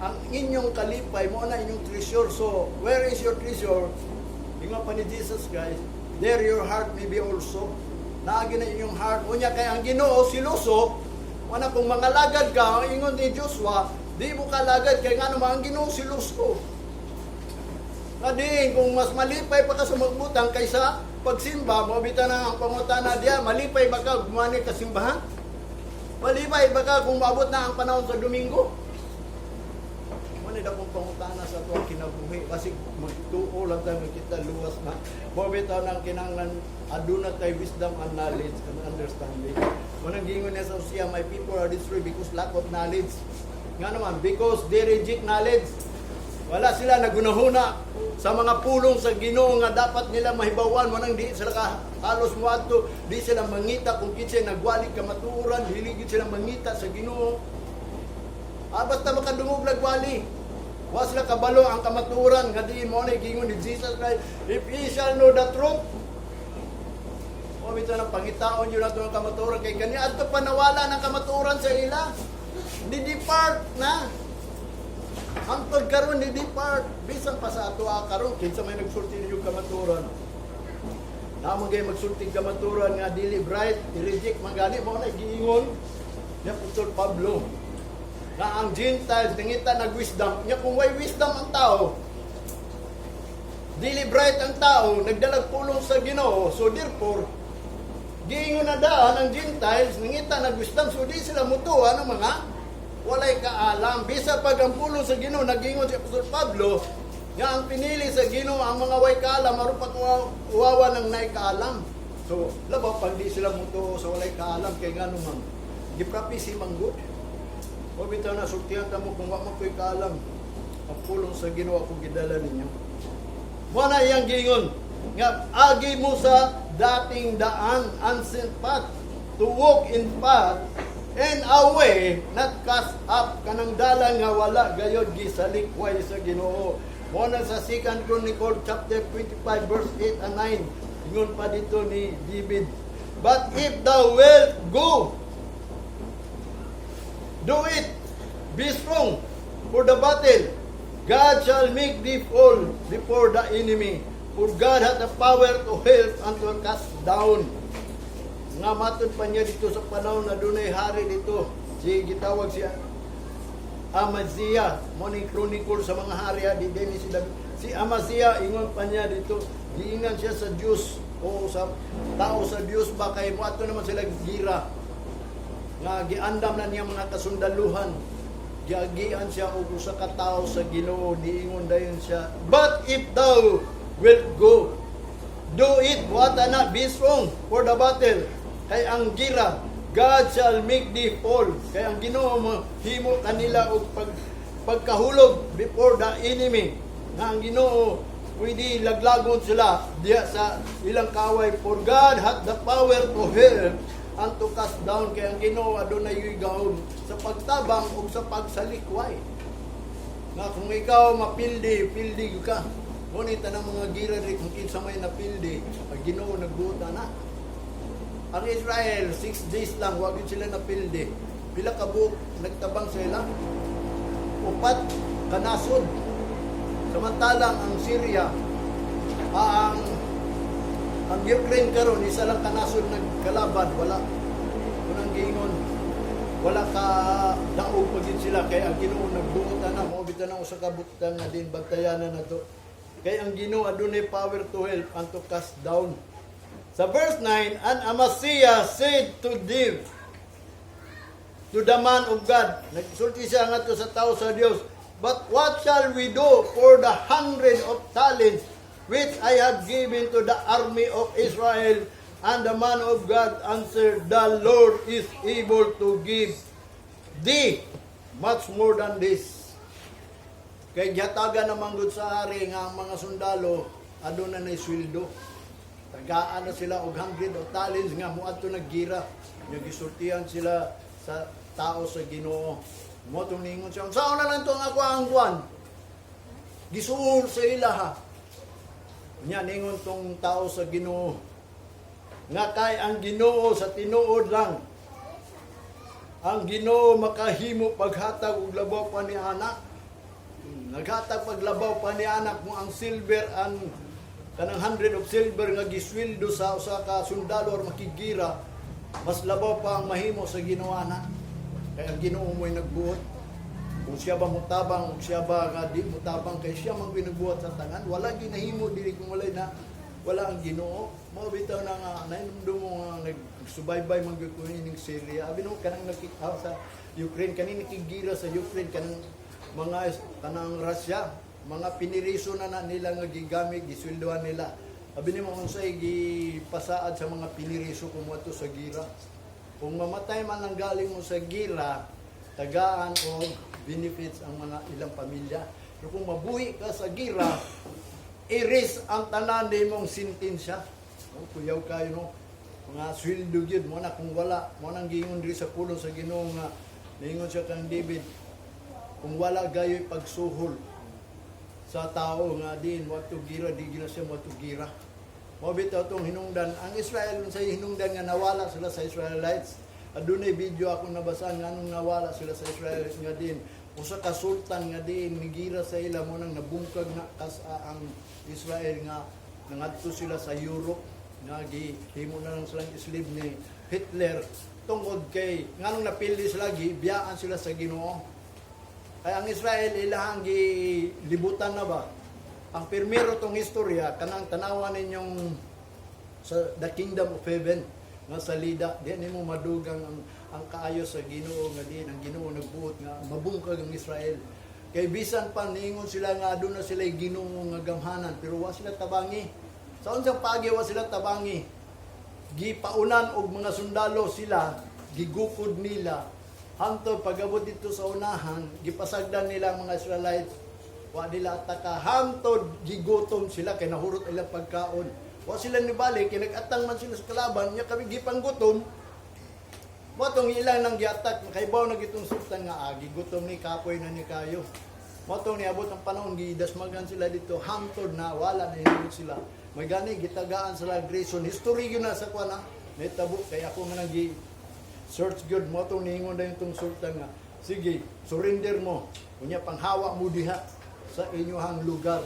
ang inyong kalipay mo na inyong treasure. So where is your treasure? Ingon pa ni Jesus Christ, "There your heart may be also." Naagi na inyong heart. Unya kay ang Ginoo siluso, wala kung mangalagad ka, ang ingon ni Joshua, di mo kalagad kay ngano man ang Ginoo siluso. Nga diin, kung mas malipay pa ka sa magbutang kaysa pagsimba, mo bita na ang pangutana diya, malipay ba ka gumani ka simbahan? Malipay ba ka kung maabot na ang panahon sa Domingo? Mo ni dakong pangutana sa tuwang kinabuhi kasi magtuo lang tayo, kita luwas na. Mo bitaw nang kinahanglan aduna tay wisdom and knowledge and understanding. Mo nang giingon niya sa Hosea, "My people are destroyed because lack of knowledge." Nga naman, because they reject knowledge. Wala sila nagunahuna sa mga pulong sa Ginoo nga dapat nila mahibawan. Mo nang di sila ka halos moadto, di sila mangita kung kinsay nagwali kamatuoran, dili gid sila mangita sa Ginoo. Ah, basta makadungog nagwali. Wa sila kabalo ang kamatuoran nga di mo na giingon ni Jesus Christ, "If ye shall know the truth." O bitaw nang pangitaon yun nato ang kamatuoran kay kani adto pa nawala ng kamatuoran sa ila. Di depart na. Hangtod karon ni depart bisan pa sa ato karon, kinsa may nagsulti ninyo kamatuoran? Namo gay magsulti kamatuoran nga dili bright, i-reject man gani. Mo na giingon ni Apostol Pablo na ang Gentiles nangita nag wisdom nya. Kung way wisdom ang tao, dili bright ang tao nagdalag pulong sa Ginoo, so therefore giingon na daan ang Gentiles nangita nag wisdom, so di sila mutuwa ng mga walay kaalam. Bisa pag ang pulong sa Ginoo, nagingon si Apostol Pablo nga ang pinili sa Ginoo ang mga way kaalam aron pag-uwawa ng naay kaalam. So labaw pag di sila mutuo sa walay kaalam, kay ngano man giprapisi man gud. O bitaw na sultihan ta mo kung wa man ko'y kaalam. Ang pulong sa Ginoo akong gidala ninyo. Mo na iyang giingon nga agi mo sa dating daan, ancient path, to walk in path and a way not cast up, kanang dalan nga wala gayod gisalikway sa Ginoo. Mo na sa Second Chronicle chapter 25 verse 8 and 9, ingon pa dito ni David, "But if thou wilt go, do it. Be strong for the battle. God shall make thee fall before the enemy. For God hath the power to help and to cast down." Nga matod pa niya dito sa panahon na dunay hari dito. Si gitawag si Amaziah, mo ning chronicle sa mga hari ha, di din si David. Si Amaziah, ingon pa niya dito, giingan siya sa Diyos o sa tao sa Diyos ba, kay mo ato naman sila gira nga giandam na niya mga kasundaluhan. Giagian siya og usa ka tawo sa Ginoo. Niingon dayon siya, "But if thou wilt go, do it, buhata na, be strong for the battle, kay ang gira, God shall make thee fall." Kay ang Ginoo mo himo kanila og pagkahulog before the enemy, nga ang Ginoo pwede laglagon sila diya sa ilang kaway. "For God hath the power to help and to cast down." Kay ang Ginoo adunay gahom sa pagtabang ug sa pagsalikway. Nga kung ikaw mapildi, pildi ka. Ngunit tanang mga gira ri, kung kinsa may napildi, ang Ginoo nagbuot na. Ang Israel, 6 days lang, wag yun sila napildi. Pila ka buok nagtabang sila? Upat kanasod. Samantalang ang Syria, ang Ukraine karon, isa lang kanasod nagkalaban, wala. Kunang giingon, wala ka daog pa gid sila kay ang Ginoo nagbuot na. Mo bitaw na usa ka butang nga din bantayanan nato. Kay ang Ginoo adunay power to help and to cast down. Sa verse 9, "And Amaziah said to them, to the man of God," nagsulti siya ngadto sa tao sa Dios, "But what shall we do for the hundred of talents which I have given to the army of Israel?" And the man of God answered, "The Lord is able to give thee much more than this." Kay gihatagan naman gud sa hari nga ang mga sundalo aduna nay sweldo. Tagaan na sila og 100 of talents nga moadto naggira. Nya gisultihan sila sa tao sa Ginoo. Mo tong ningon siya, "Unsaon na lang to ang ako ang kuan?" Gisuol sa ila ha. Nya ningon tong tao sa Ginoo nga kay ang Ginoo sa tinuod lang. Ang Ginoo makahimo paghatag og labaw pa ni anak. Naghatag paglabaw pa ni anak mo ang silver and Kanang 100 of silver nga gisweldo sa usa ka sundalo or makigira, mas labaw pa ang mahimo sa Ginoo na. Kaya ang Ginoo mo'y nagbuot. Kung siya ba mutabang, kung siya ba nga di mutabang, kay siya man ginabuhat sa tanan. Wala ginahimo dili kung wala na wala ang Ginoo. Mao bitaw na nga nahinumdum mo nga nagsubaybay man gyud ko ining Syria. Abi no kanang nakik sa Ukraine, kani nakigira sa Ukraine, kanang mga kanang Russia, mga piniriso na na nila nga gigamit, gisweldohan nila. Abi nimo unsay gipasaad sa mga piniriso kung moadto sa gira. Kung mamatay man ang galing mo sa gira, tagaan og benefits ang mga ilang pamilya. Pero kung mabuhi ka sa gira, iris ang tanan nimong sentensya. Oh, kuyaw kayo no. Mga sweldo gyud mo na kung wala mo nang giingon diri sa pulong sa Ginoo nga niingon siya kang David, kung wala gayoy pagsuhol sa tao nga diin moadto gira, di gina siya moadto gira. Mao bitaw tong hinungdan ang Israel, sa hinungdan nga nawala sila sa Israelites. Adunay video ako nabasa nga anong nawala sila sa Israelites nga din usa ka sultan nga diin migira sa ila, mo nang nabungkag na kas ang Israel nga nangadto sila sa Europe, nga gihimo na lang silang slave ni Hitler tungod kay nganong napili sila, gibiyaan sila sa Ginoo. Kaya ang Israel ilahang gilibutan na ba? Ang pirmero tong istorya kanang tanawan ninyong sa The Kingdom of Heaven nga salida, di nimo madugang ang kaayo sa Ginoo nga diin ang Ginoo nagbuot nga mabungkag ang Israel. Kay bisan pa niingon sila nga aduna sila Ginoo nga gamhanan, pero wa sila tabangi. Sa unsang paagi wa sila tabangi? Gipaunan og mga sundalo sila, gigukod nila. Hantod pagabot dito sa unahan, gipasagdan nila ang mga Israelites. Wa nila ataka hantod gigutom sila kay nahurot ilang pagkaon. Wa sila nibalik kay nag-atang man sila sa kalaban nya kami gipanggutom. Mo tong ilang nang giatak, makaibaw na gitong sultan nga gigutom ni, kapoy na ni kayo. Mo tong niabot ang panahon, gidasmagan sila dito hangtod na wala na hinulot sila. May gani gitagaan sila Grayson. History yun na sa kuan na. Nahitabo kay ako nga nang gi search good. Mo tong niingon na itong sultan nga, "Sige, surrender mo. Unya panghawa mo diha sa inyong lugar.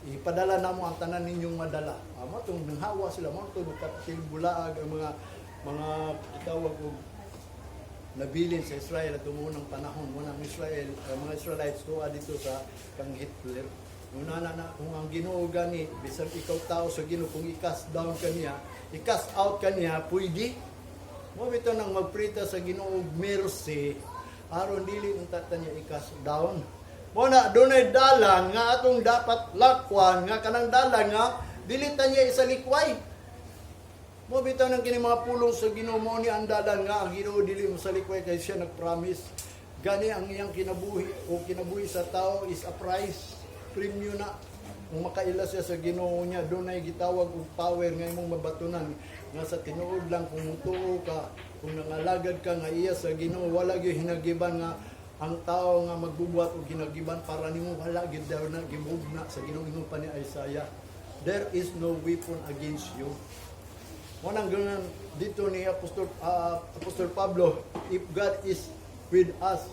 Ipadala na mo ang tanan ninyong madala." Mo tong nanghawa sila, mo tong katil bulaag ang mga gitawag og nabilin sa Israel at unang panahon mo ng Israel, ang mga Israelites tuwa dito sa kang Hitler. Una na na kung ang Ginoo gani, bisan ikaw tao sa Ginoo, kung i-cast down ka niya, i-cast out ka niya, pwede. Mo bitaw nang magprita sa Ginoo og mercy aron dili unta ta niya i-cast down. Mo na dunay dalan nga atong dapat lakwan, nga kanang dalan nga dili ta niya isalikway. Mo bitaw nang kini mga pulong sa Ginoo, mo ni ang dalan nga ang Ginoo dili mo salikway kay siya nagpromise. Gani ang iyang kinabuhi o kinabuhi sa tao is a price, premyo na. Kung makaila siya sa Ginoo niya, dunay gitawag og power nga imong mabatunan nga sa tinuod lang kung mutuo ka, kung nangalagad ka nga iya sa Ginoo, wala gyud hinagiban nga ang tao nga magbubuhat og hinagiban para nimo, wala gyud daw na gimugna sa Ginoo. Ingon pa ni Isaiah, "There is no weapon against you." Mo nang ganun dito ni Apostol Pablo, "If God is with us,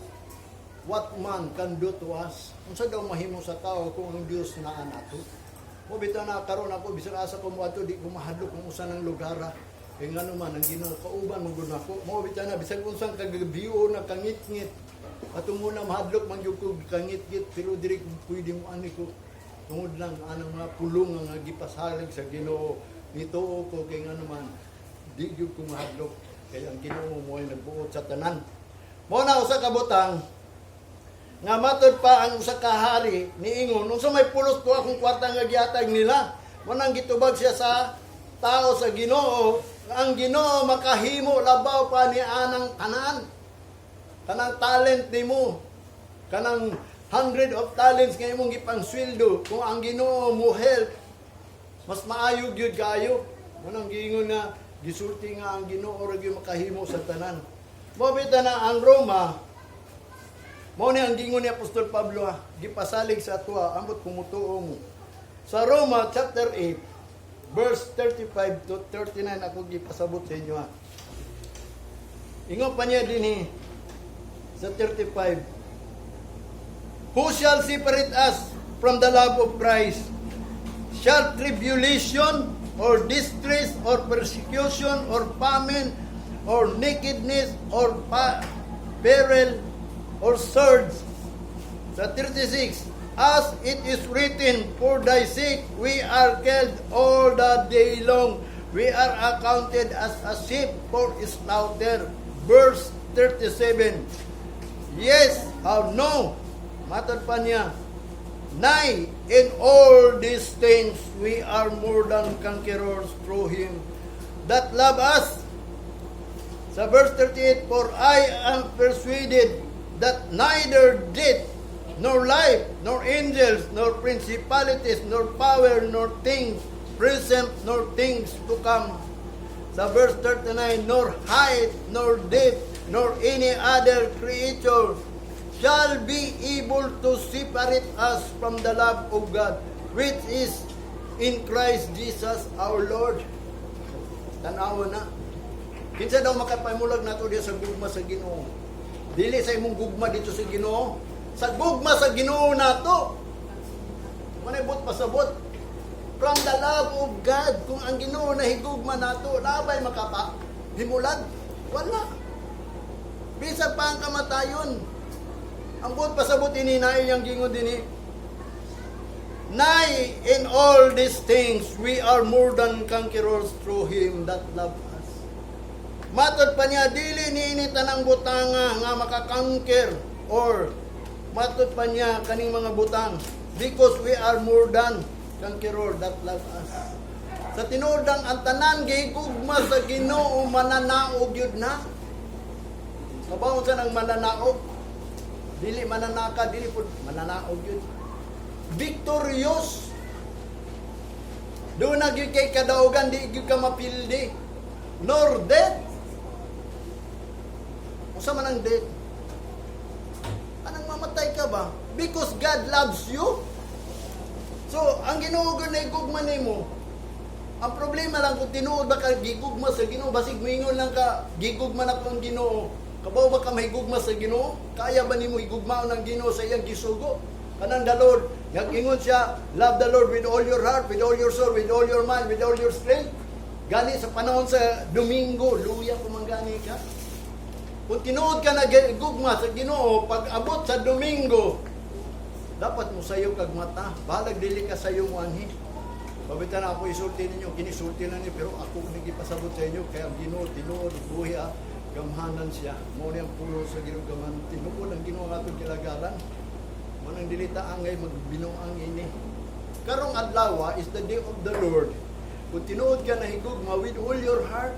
what man can do to us?" Unsa daw mahimo sa tao kung ang Dios naa nato? Mo bitaw na karon ako, bisan asa ko moadto, di ko mahadlok kung usa ng lugar. Kay ngano man, ang Ginoo kauban man gud nako. Mo bitaw na bisan unsang kagabion na kangitngit. Atong muna mahadlok man gyud ko kangitngit, pero diri ko pwede mo ani ko tungod lang anang mga pulong nga gipasalig sa Ginoo. Nituo ko kay ngano man, di gyud ko mahadlok kay ang Ginoo mo ay nagbuot sa tanan. Mo na usa ka butang nga matod pa ang usa ka hari niingon, "Unsa may pulos ko akong kwarta nga gihatag nila?" Mo nang gitubag siya sa tao sa Ginoo nga ang Ginoo makahimo labaw pa ni anang tanan, kanang talent nimo, kanang hundred of talents nga imong gipangsweldo. Kung ang Ginoo mo help, mas maayo gyud kaayo. Mo nang giingon nga gisulti nga ang Ginoo ra gyud makahimo sa tanan. Mo bitaw na ang Roma. Mao ni ang gingon ni Apostol Pablo ha, gipasalig sa atoa, ambot kumutuo mo. Sa Roma chapter 8 verse 35 to 39 ako gipasabot sa inyo ha. Ingon pa niya dinhi sa 35, "Who shall separate us from the love of Christ? Shall tribulation or distress or persecution or famine or nakedness or peril or sword? Sa 36, "As it is written, for thy sake we are killed all the day long. We are accounted as a sheep for slaughter." Verse 37, "Yes, how no?" Matod pa niya, "Nay, in all these things we are more than conquerors through Him that love us." Sa verse 38, "For I am persuaded that neither death, nor life, nor angels, nor principalities, nor power, nor things present, nor things to come." Sa verse 39, "Nor height, nor depth, nor any other creature shall be able to separate us from the love of God, which is in Christ Jesus our Lord." Tanawa na. Kinsa daw makapahimulag nato diya sa gugma sa Ginoo? Dili sa imong gugma dito sa Ginoo, sa gugma sa Ginoo nato. Manay buot pasabot. From the love of God, kung ang Ginoo na higugma nato, labay makapa himulag? Wala. Bisan pa ang kamatayon. Ang buot pasabot ini na iyang gingon dinhi. "Nay, in all these things, we are more than conquerors through Him that loved us." Matod pa niya, dili ni ini tanang butanga nga maka-conquer or matod pa niya kaning mga butang because we are more than conqueror that love us. Sa tinuod ang tanan gihigugma sa Ginoo mananaog yun na. Kabaw sa nang mananaog. Dili mananaka, dili pud mananaog yun. Victorious. Duna gyud kay kadaugan, di gyud ka mapildi. Nor death. Unsa man ang death? Anang mamatay ka ba? Because God loves you. So, ang Ginoo gyud na gugma nimo. Ang problema lang kung tinuod ba ka gigugma sa Ginoo, basig moingon lang ka gigugma na ko ang Ginoo. Kabaw ba ka mahigugma sa Ginoo? Kaya ba nimo higugmaon ang Ginoo sa iyang gisugo? Kanang the Lord, nag-ingon siya, "Love the Lord with all your heart, with all your soul, with all your mind, with all your strength." Gani sa panahon sa Domingo, luya kumanggani ka. Kung tinuod ka na gugma sa Ginoo, pag abot sa Domingo, dapat mo sayo kag mata. Balag dili ka sayo mo anhi. Pabita na ako isulti ninyo, kinisulti na niyo, pero ako nagipasabot sa inyo, kaya ang Ginoo, tinuod, buhi ah, gamhanan siya. Mao ni ang pulo sa Ginoo gamhanan. Tinuod ang Ginoo ang atong kilagaran. Mao nang dilita angay magbinuang ini. Karong adlaw is the day of the Lord. Kung tinuod ka na higugma with all your heart,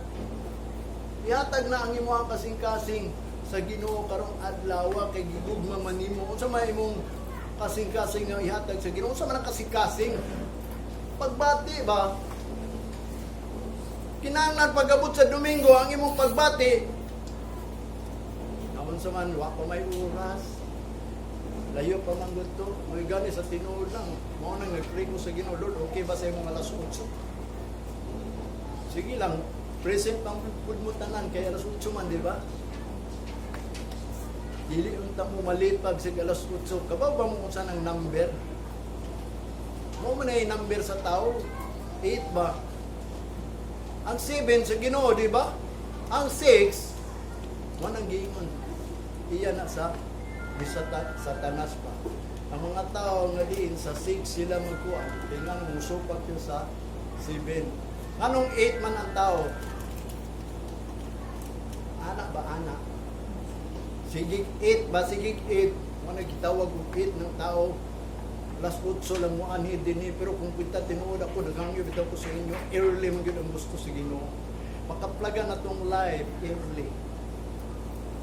ihatag na ang imong kasing-kasing sa Ginoo karong adlaw kay gigugma man nimo. Unsa may imong kasing-kasing nga ihatag sa Ginoo? Unsa man ang kasing-kasing? Pagbati ba? Kinahanglan pag-abot sa Domingo ang imong pagbati. Naon sa man wa pa may oras. Layo pa man gud to. May gani sa tinuod lang. Mao nang nag-pray ko sa Ginoo, "Lord, okay ba sa imong alas 8?" Sige lang, present pang pud mo tanan kay alas 8 man, di ba? Dili unta mo malipag sa alas 8. Kabaw ba mo unsa ng number? Mao man ay number sa tao. 8 ba? Ang 7 sa Ginoo, di ba? Ang 6, mo nang giingon. Iya na sa bisata, Satanas pa. Ang mga tao nga diin sa 6 sila magkuan. Kaya nga nung musupak yun sa 7. Nganong 8 man ang tao? Ana ba ana? Sige 8 ba? Sige 8. Mo na gitawag og 8 ng tao. Alas 8 lang mo anhi dinhi, pero kung kita tinuod ako naghangyo bitaw ko sa inyo, early man gyud ang gusto sa Ginoo. Makaplaga na tong life early.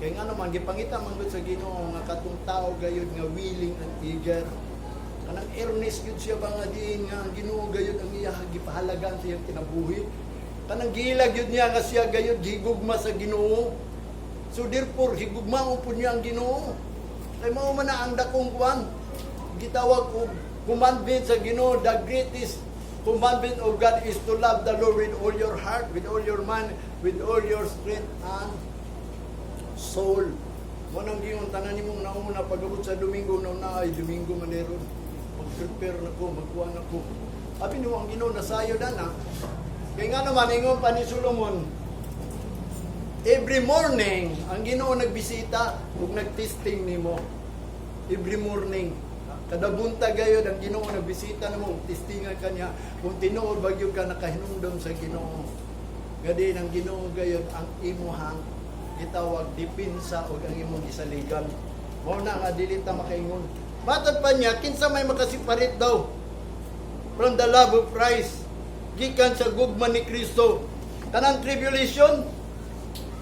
Kay nga naman gipangita man gud sa Ginoo nga katong tao gayud nga willing and eager. Kanang earnest gyud siya ba nga diin nga ang Ginoo gayud ang iya gipahalagan sa iyang kinabuhi. Kanang giila gyud niya nga siya gayud gigugma sa Ginoo. So therefore higugmaon pud niya ang Ginoo. Kay mao man na ang dakong kuan. Gitawag og commandment sa Ginoo, the greatest commandment of God is to love the Lord with all your heart, with all your mind, with all your strength and soul. Mo nang giingon tanan nimong nauna pag-abot sa Domingo na ay Domingo man ron. Mag-prepare na ko, magkuan ako. Abi nimo ang Ginoo nasayod na. Kay nga naman, ingon pa ni Solomon, every morning ang Ginoo nagbisita ug nagtesting nimo. Every morning. Kada buntag gayod ang Ginoo nagbisita nimo ug testingan ka niya kung tinuod ba gyud ka nakahinumdom sa Ginoo. Gadi ang Ginoo gayod ang imuhang gitawag depensa ug ang imong gisaligan. Mao na nga dili ta makaingon. Matod pa niya, kinsa may maka-separate daw from the love of Christ, gikan sa gugma ni Kristo? Kanang tribulation,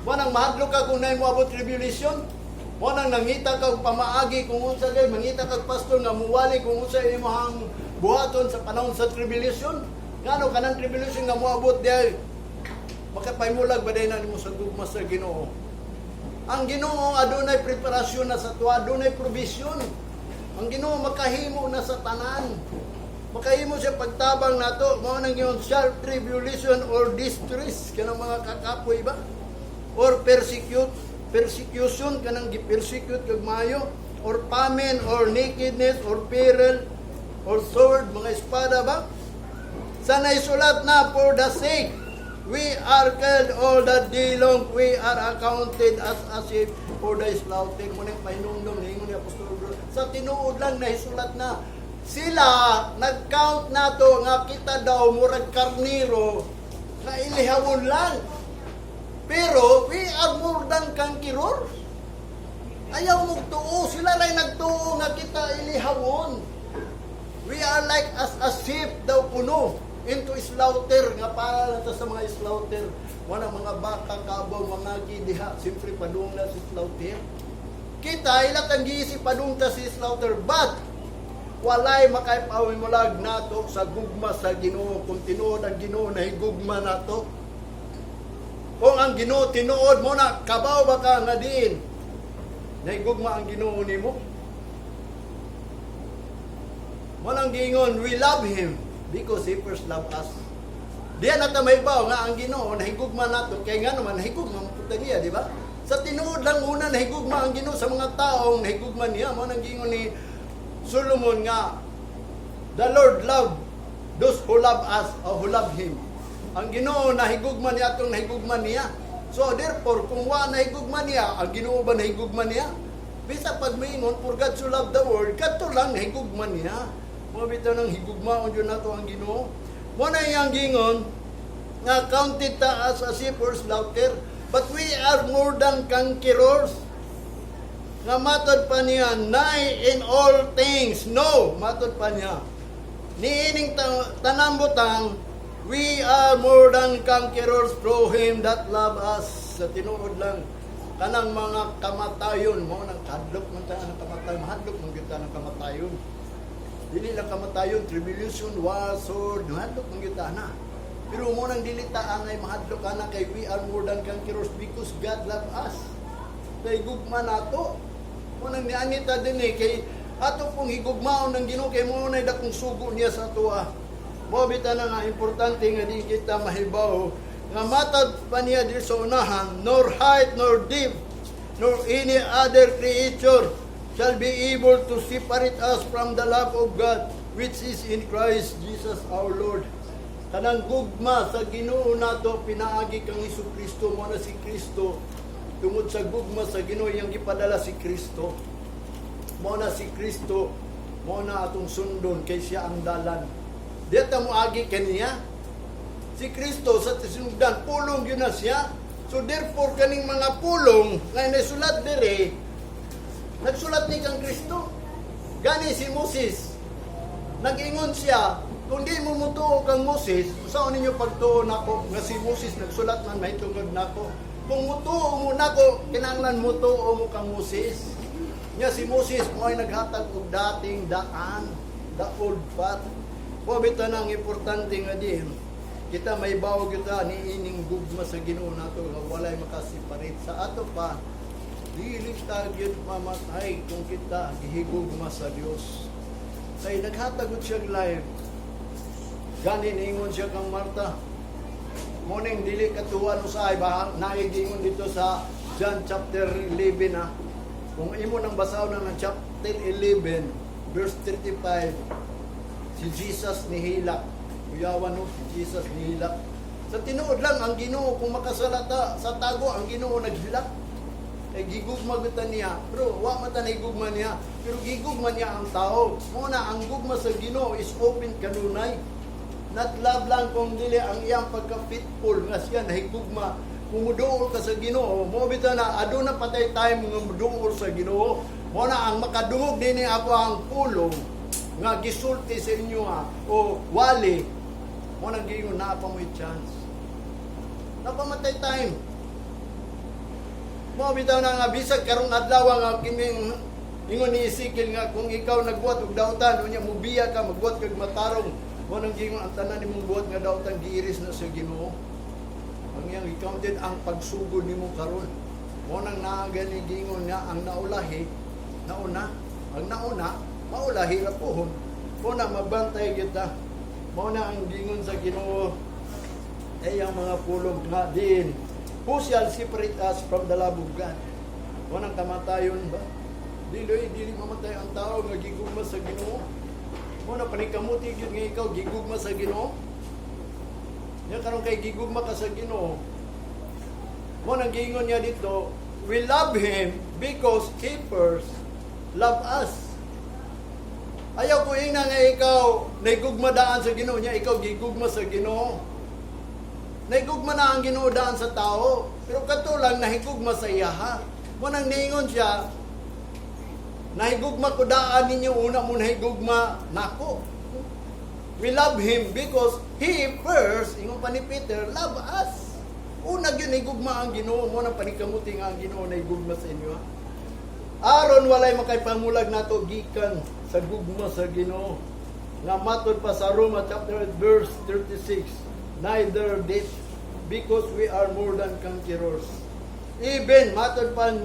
mo nang mahadlok ka kung naay moabot tribulation. Mo nang nangita ka og pamaagi kung unsa kay mangita kag pastor nga muwali kung unsa imong buhaton sa panahon sa tribulation. Ngano kanang tribulation nga moabot diay, makapahimulag ba na nimo sa gugma sa Ginoo? Ang Ginoo adunay preparasyon na sa tuwa, adunay provision. Ang Ginoo makahimo na sa tanan. Makahimo siya pagtabang nato, mao nang yung shall tribulation or distress, kanang mga kakapoy ba? Or persecution, kanang gi-persecute kag maayo, or famine or nakedness or peril or sword, mga espada ba? Sa naisulat na, "For the sake we are killed all the day long, we are accounted as a sheep for the slaughter." Mo nang pahinumdom ningon ni Apostol Pablo. Sa tinuod lang, naisulat na sila nag-count nato nga kita daw murag karniro na ilihawon lang. Pero we are more than conquerors. Ayaw mo tuo, sila ray nagtuo nga kita ilihawon. We are like as a sheep daw kuno into slaughter, nga para na to sa mga slaughter. Wala mga baka, kabaw, mga diha. Siyempre padung na si slaughter. Kita ilat ang giisip padung ta si slaughter, but walay makaipahimulag nato sa gugma sa Ginoo kung tinuod ang Ginoo na higugma nato. Kung ang Ginoo tinuod mo na kabaw ba ka nga diin nahigugma ang Ginoo nimo. Mo nang giingon, we love Him because He first loved us. Diyan na ta mahibaw nga ang Ginoo nahigugma nato kay nga naman nahigugma man pud niya, di ba? Sa tinuod lang una nahigugma ang Ginoo sa mga taong nahigugma niya. Mo nang giingon ni Solomon nga the Lord love those who love us or who love Him. Ang Ginoo nahigugma niya atong nahigugma niya. So therefore, kung wa nahigugma niya, ang Ginoo ba nahigugma niya? Bisa pag maingon, "For God so loved the world," kadto lang nahigugma niya. Mo bitaw nang higugmaon jud nato ang Ginoo. Mo na iyang gingon nga counted ta as a sheep for slaughter, but we are more than conquerors. Nga matod pa niya, nay, in all things, no, matod pa niya, niining tanang butang, we are more than conquerors through Him that love us. Sa tinuod lang, kanang mga kamatayon, mo nang kadlok man ta ng kamatayon, mahadlok man gyud ta ng kamatayon. Dili lang kamatayon, tribulation, war, sword, mahadlok man gyud ta na. Pero mo nang dili ta angay mahadlok ana kay we are more than conquerors because God love us. Kay gugma nato. Mo nang niani ta din eh, kay ato pong higugmaon ng Ginoo kay mo nay dakong sugo niya sa atoa. Mo bitaw na nga importante nga di kita mahibaw nga matad pa niya diri sa unahan, nor height nor depth nor any other creature shall be able to separate us from the love of God which is in Christ Jesus our Lord. Kanang gugma sa Ginoo nato pinaagi kang Hesus Kristo. Mo na si Kristo, tungod sa gugma sa Ginoo iyang gipadala si Kristo. Mo na si Kristo, mo na atong sundon kay siya ang dalan. Di ta mo agi kaniya. Si Kristo sa sinugdan, pulong yun na siya. So therefore, kaning mga pulong nga nasulat dire, nagsulat ni kang Kristo. Gani si Moses, nag-ingon siya, "Kung di mo mutuo kang Moses, saan ninyo pagtuo nako nga si Moses nagsulat man mahitungod nako? Kung mutuo mo nako, kinahanglan mutuo mo kang Moses." Nya si Moses mo ay naghatag og dating daan, the old path. Mo bitaw nang importante nga din kita may bawo kita ni ining gugma sa Ginoo nato nga walay maka-separate sa ato pa. Dili ta gyud mamatay kung kita gihigugma sa Dios. Kay naghatag siya life. Gani ningon siya kang Marta. Morning dili katuwa no sa ba naay gingon dito sa John chapter 11 na. Kung imo nang basahon na ng chapter 11 verse 35, si Jesus nihilak. Kuyawan no, si Jesus nihilak. Sa tinuod lang, ang Ginoo, kung makasala ta, sa tago, ang Ginoo naghilak. Kay gigugma gyud ta niya. Pero wa man ta gugma niya. Pero gigugma niya ang tao. Mao na ang gugma sa Ginoo is open kanunay. Not love lang kung dili ang iyang pagka-faithful nga siya nahigugma. Kung muduol ka sa Ginoo, mo bitaw na aduna pa tay time nga muduol sa Ginoo. Mao na ang makadungog dinhi ako ang pulong nga gisulti sa inyo ha, o wali, mao nang giingon naa pa mo'y chance. Naa pa man tay time. Mao bitaw na nga bisag karong adlaw nga kining ingon ni Ezekiel nga kung ikaw nagbuhat og dautan, unya mubiya ka, magbuhat kag matarong, mao nang giingon ang tanan nimong buhat nga dautan giiris na sa Ginoo. Ang iyang i-counted ang pagsugod nimo karon. Mao nang naa gani giingon nga ang naulahi, nauna, ang nauna, maulahi ra pohon. Mao na mabantay kita. Mao na ang giingon sa Ginoo ay ang mga pulong nga diin. Who shall separate us from the love of God? Wanang kamatayon ba? Dili, dili mamatay ang tao nga gigugma sa Ginoo. Mao na paningkamuti gyud nga ikaw gigugma sa Ginoo. Nya karon kay gigugma ka sa Ginoo. Mao nang giingon niya dito, we love him because he first love us. Ayaw ko ingna nga ikaw naigugma daan sa Ginoo niya, ikaw gigugma sa Ginoo. Naigugma na ang Ginoo daan sa tao, pero kato lang nahigugma sa iyaha. Mao nang niingon siya, nahigugma ko daan ninyo, una mo nahigugma nako. We love him because he first, ingon pa ni Peter, love us. Una gyud nahigugma ang Ginoo. Mao nang paningkamuti nga ang Ginoo nahigugma sa inyo. Ha? Aron walay makaipamulag nato gikan sa gugma sa Ginoo. Nga matod pa sa Roma chapter 8 verse 36, neither death, because we are more than conquerors. Even matod pa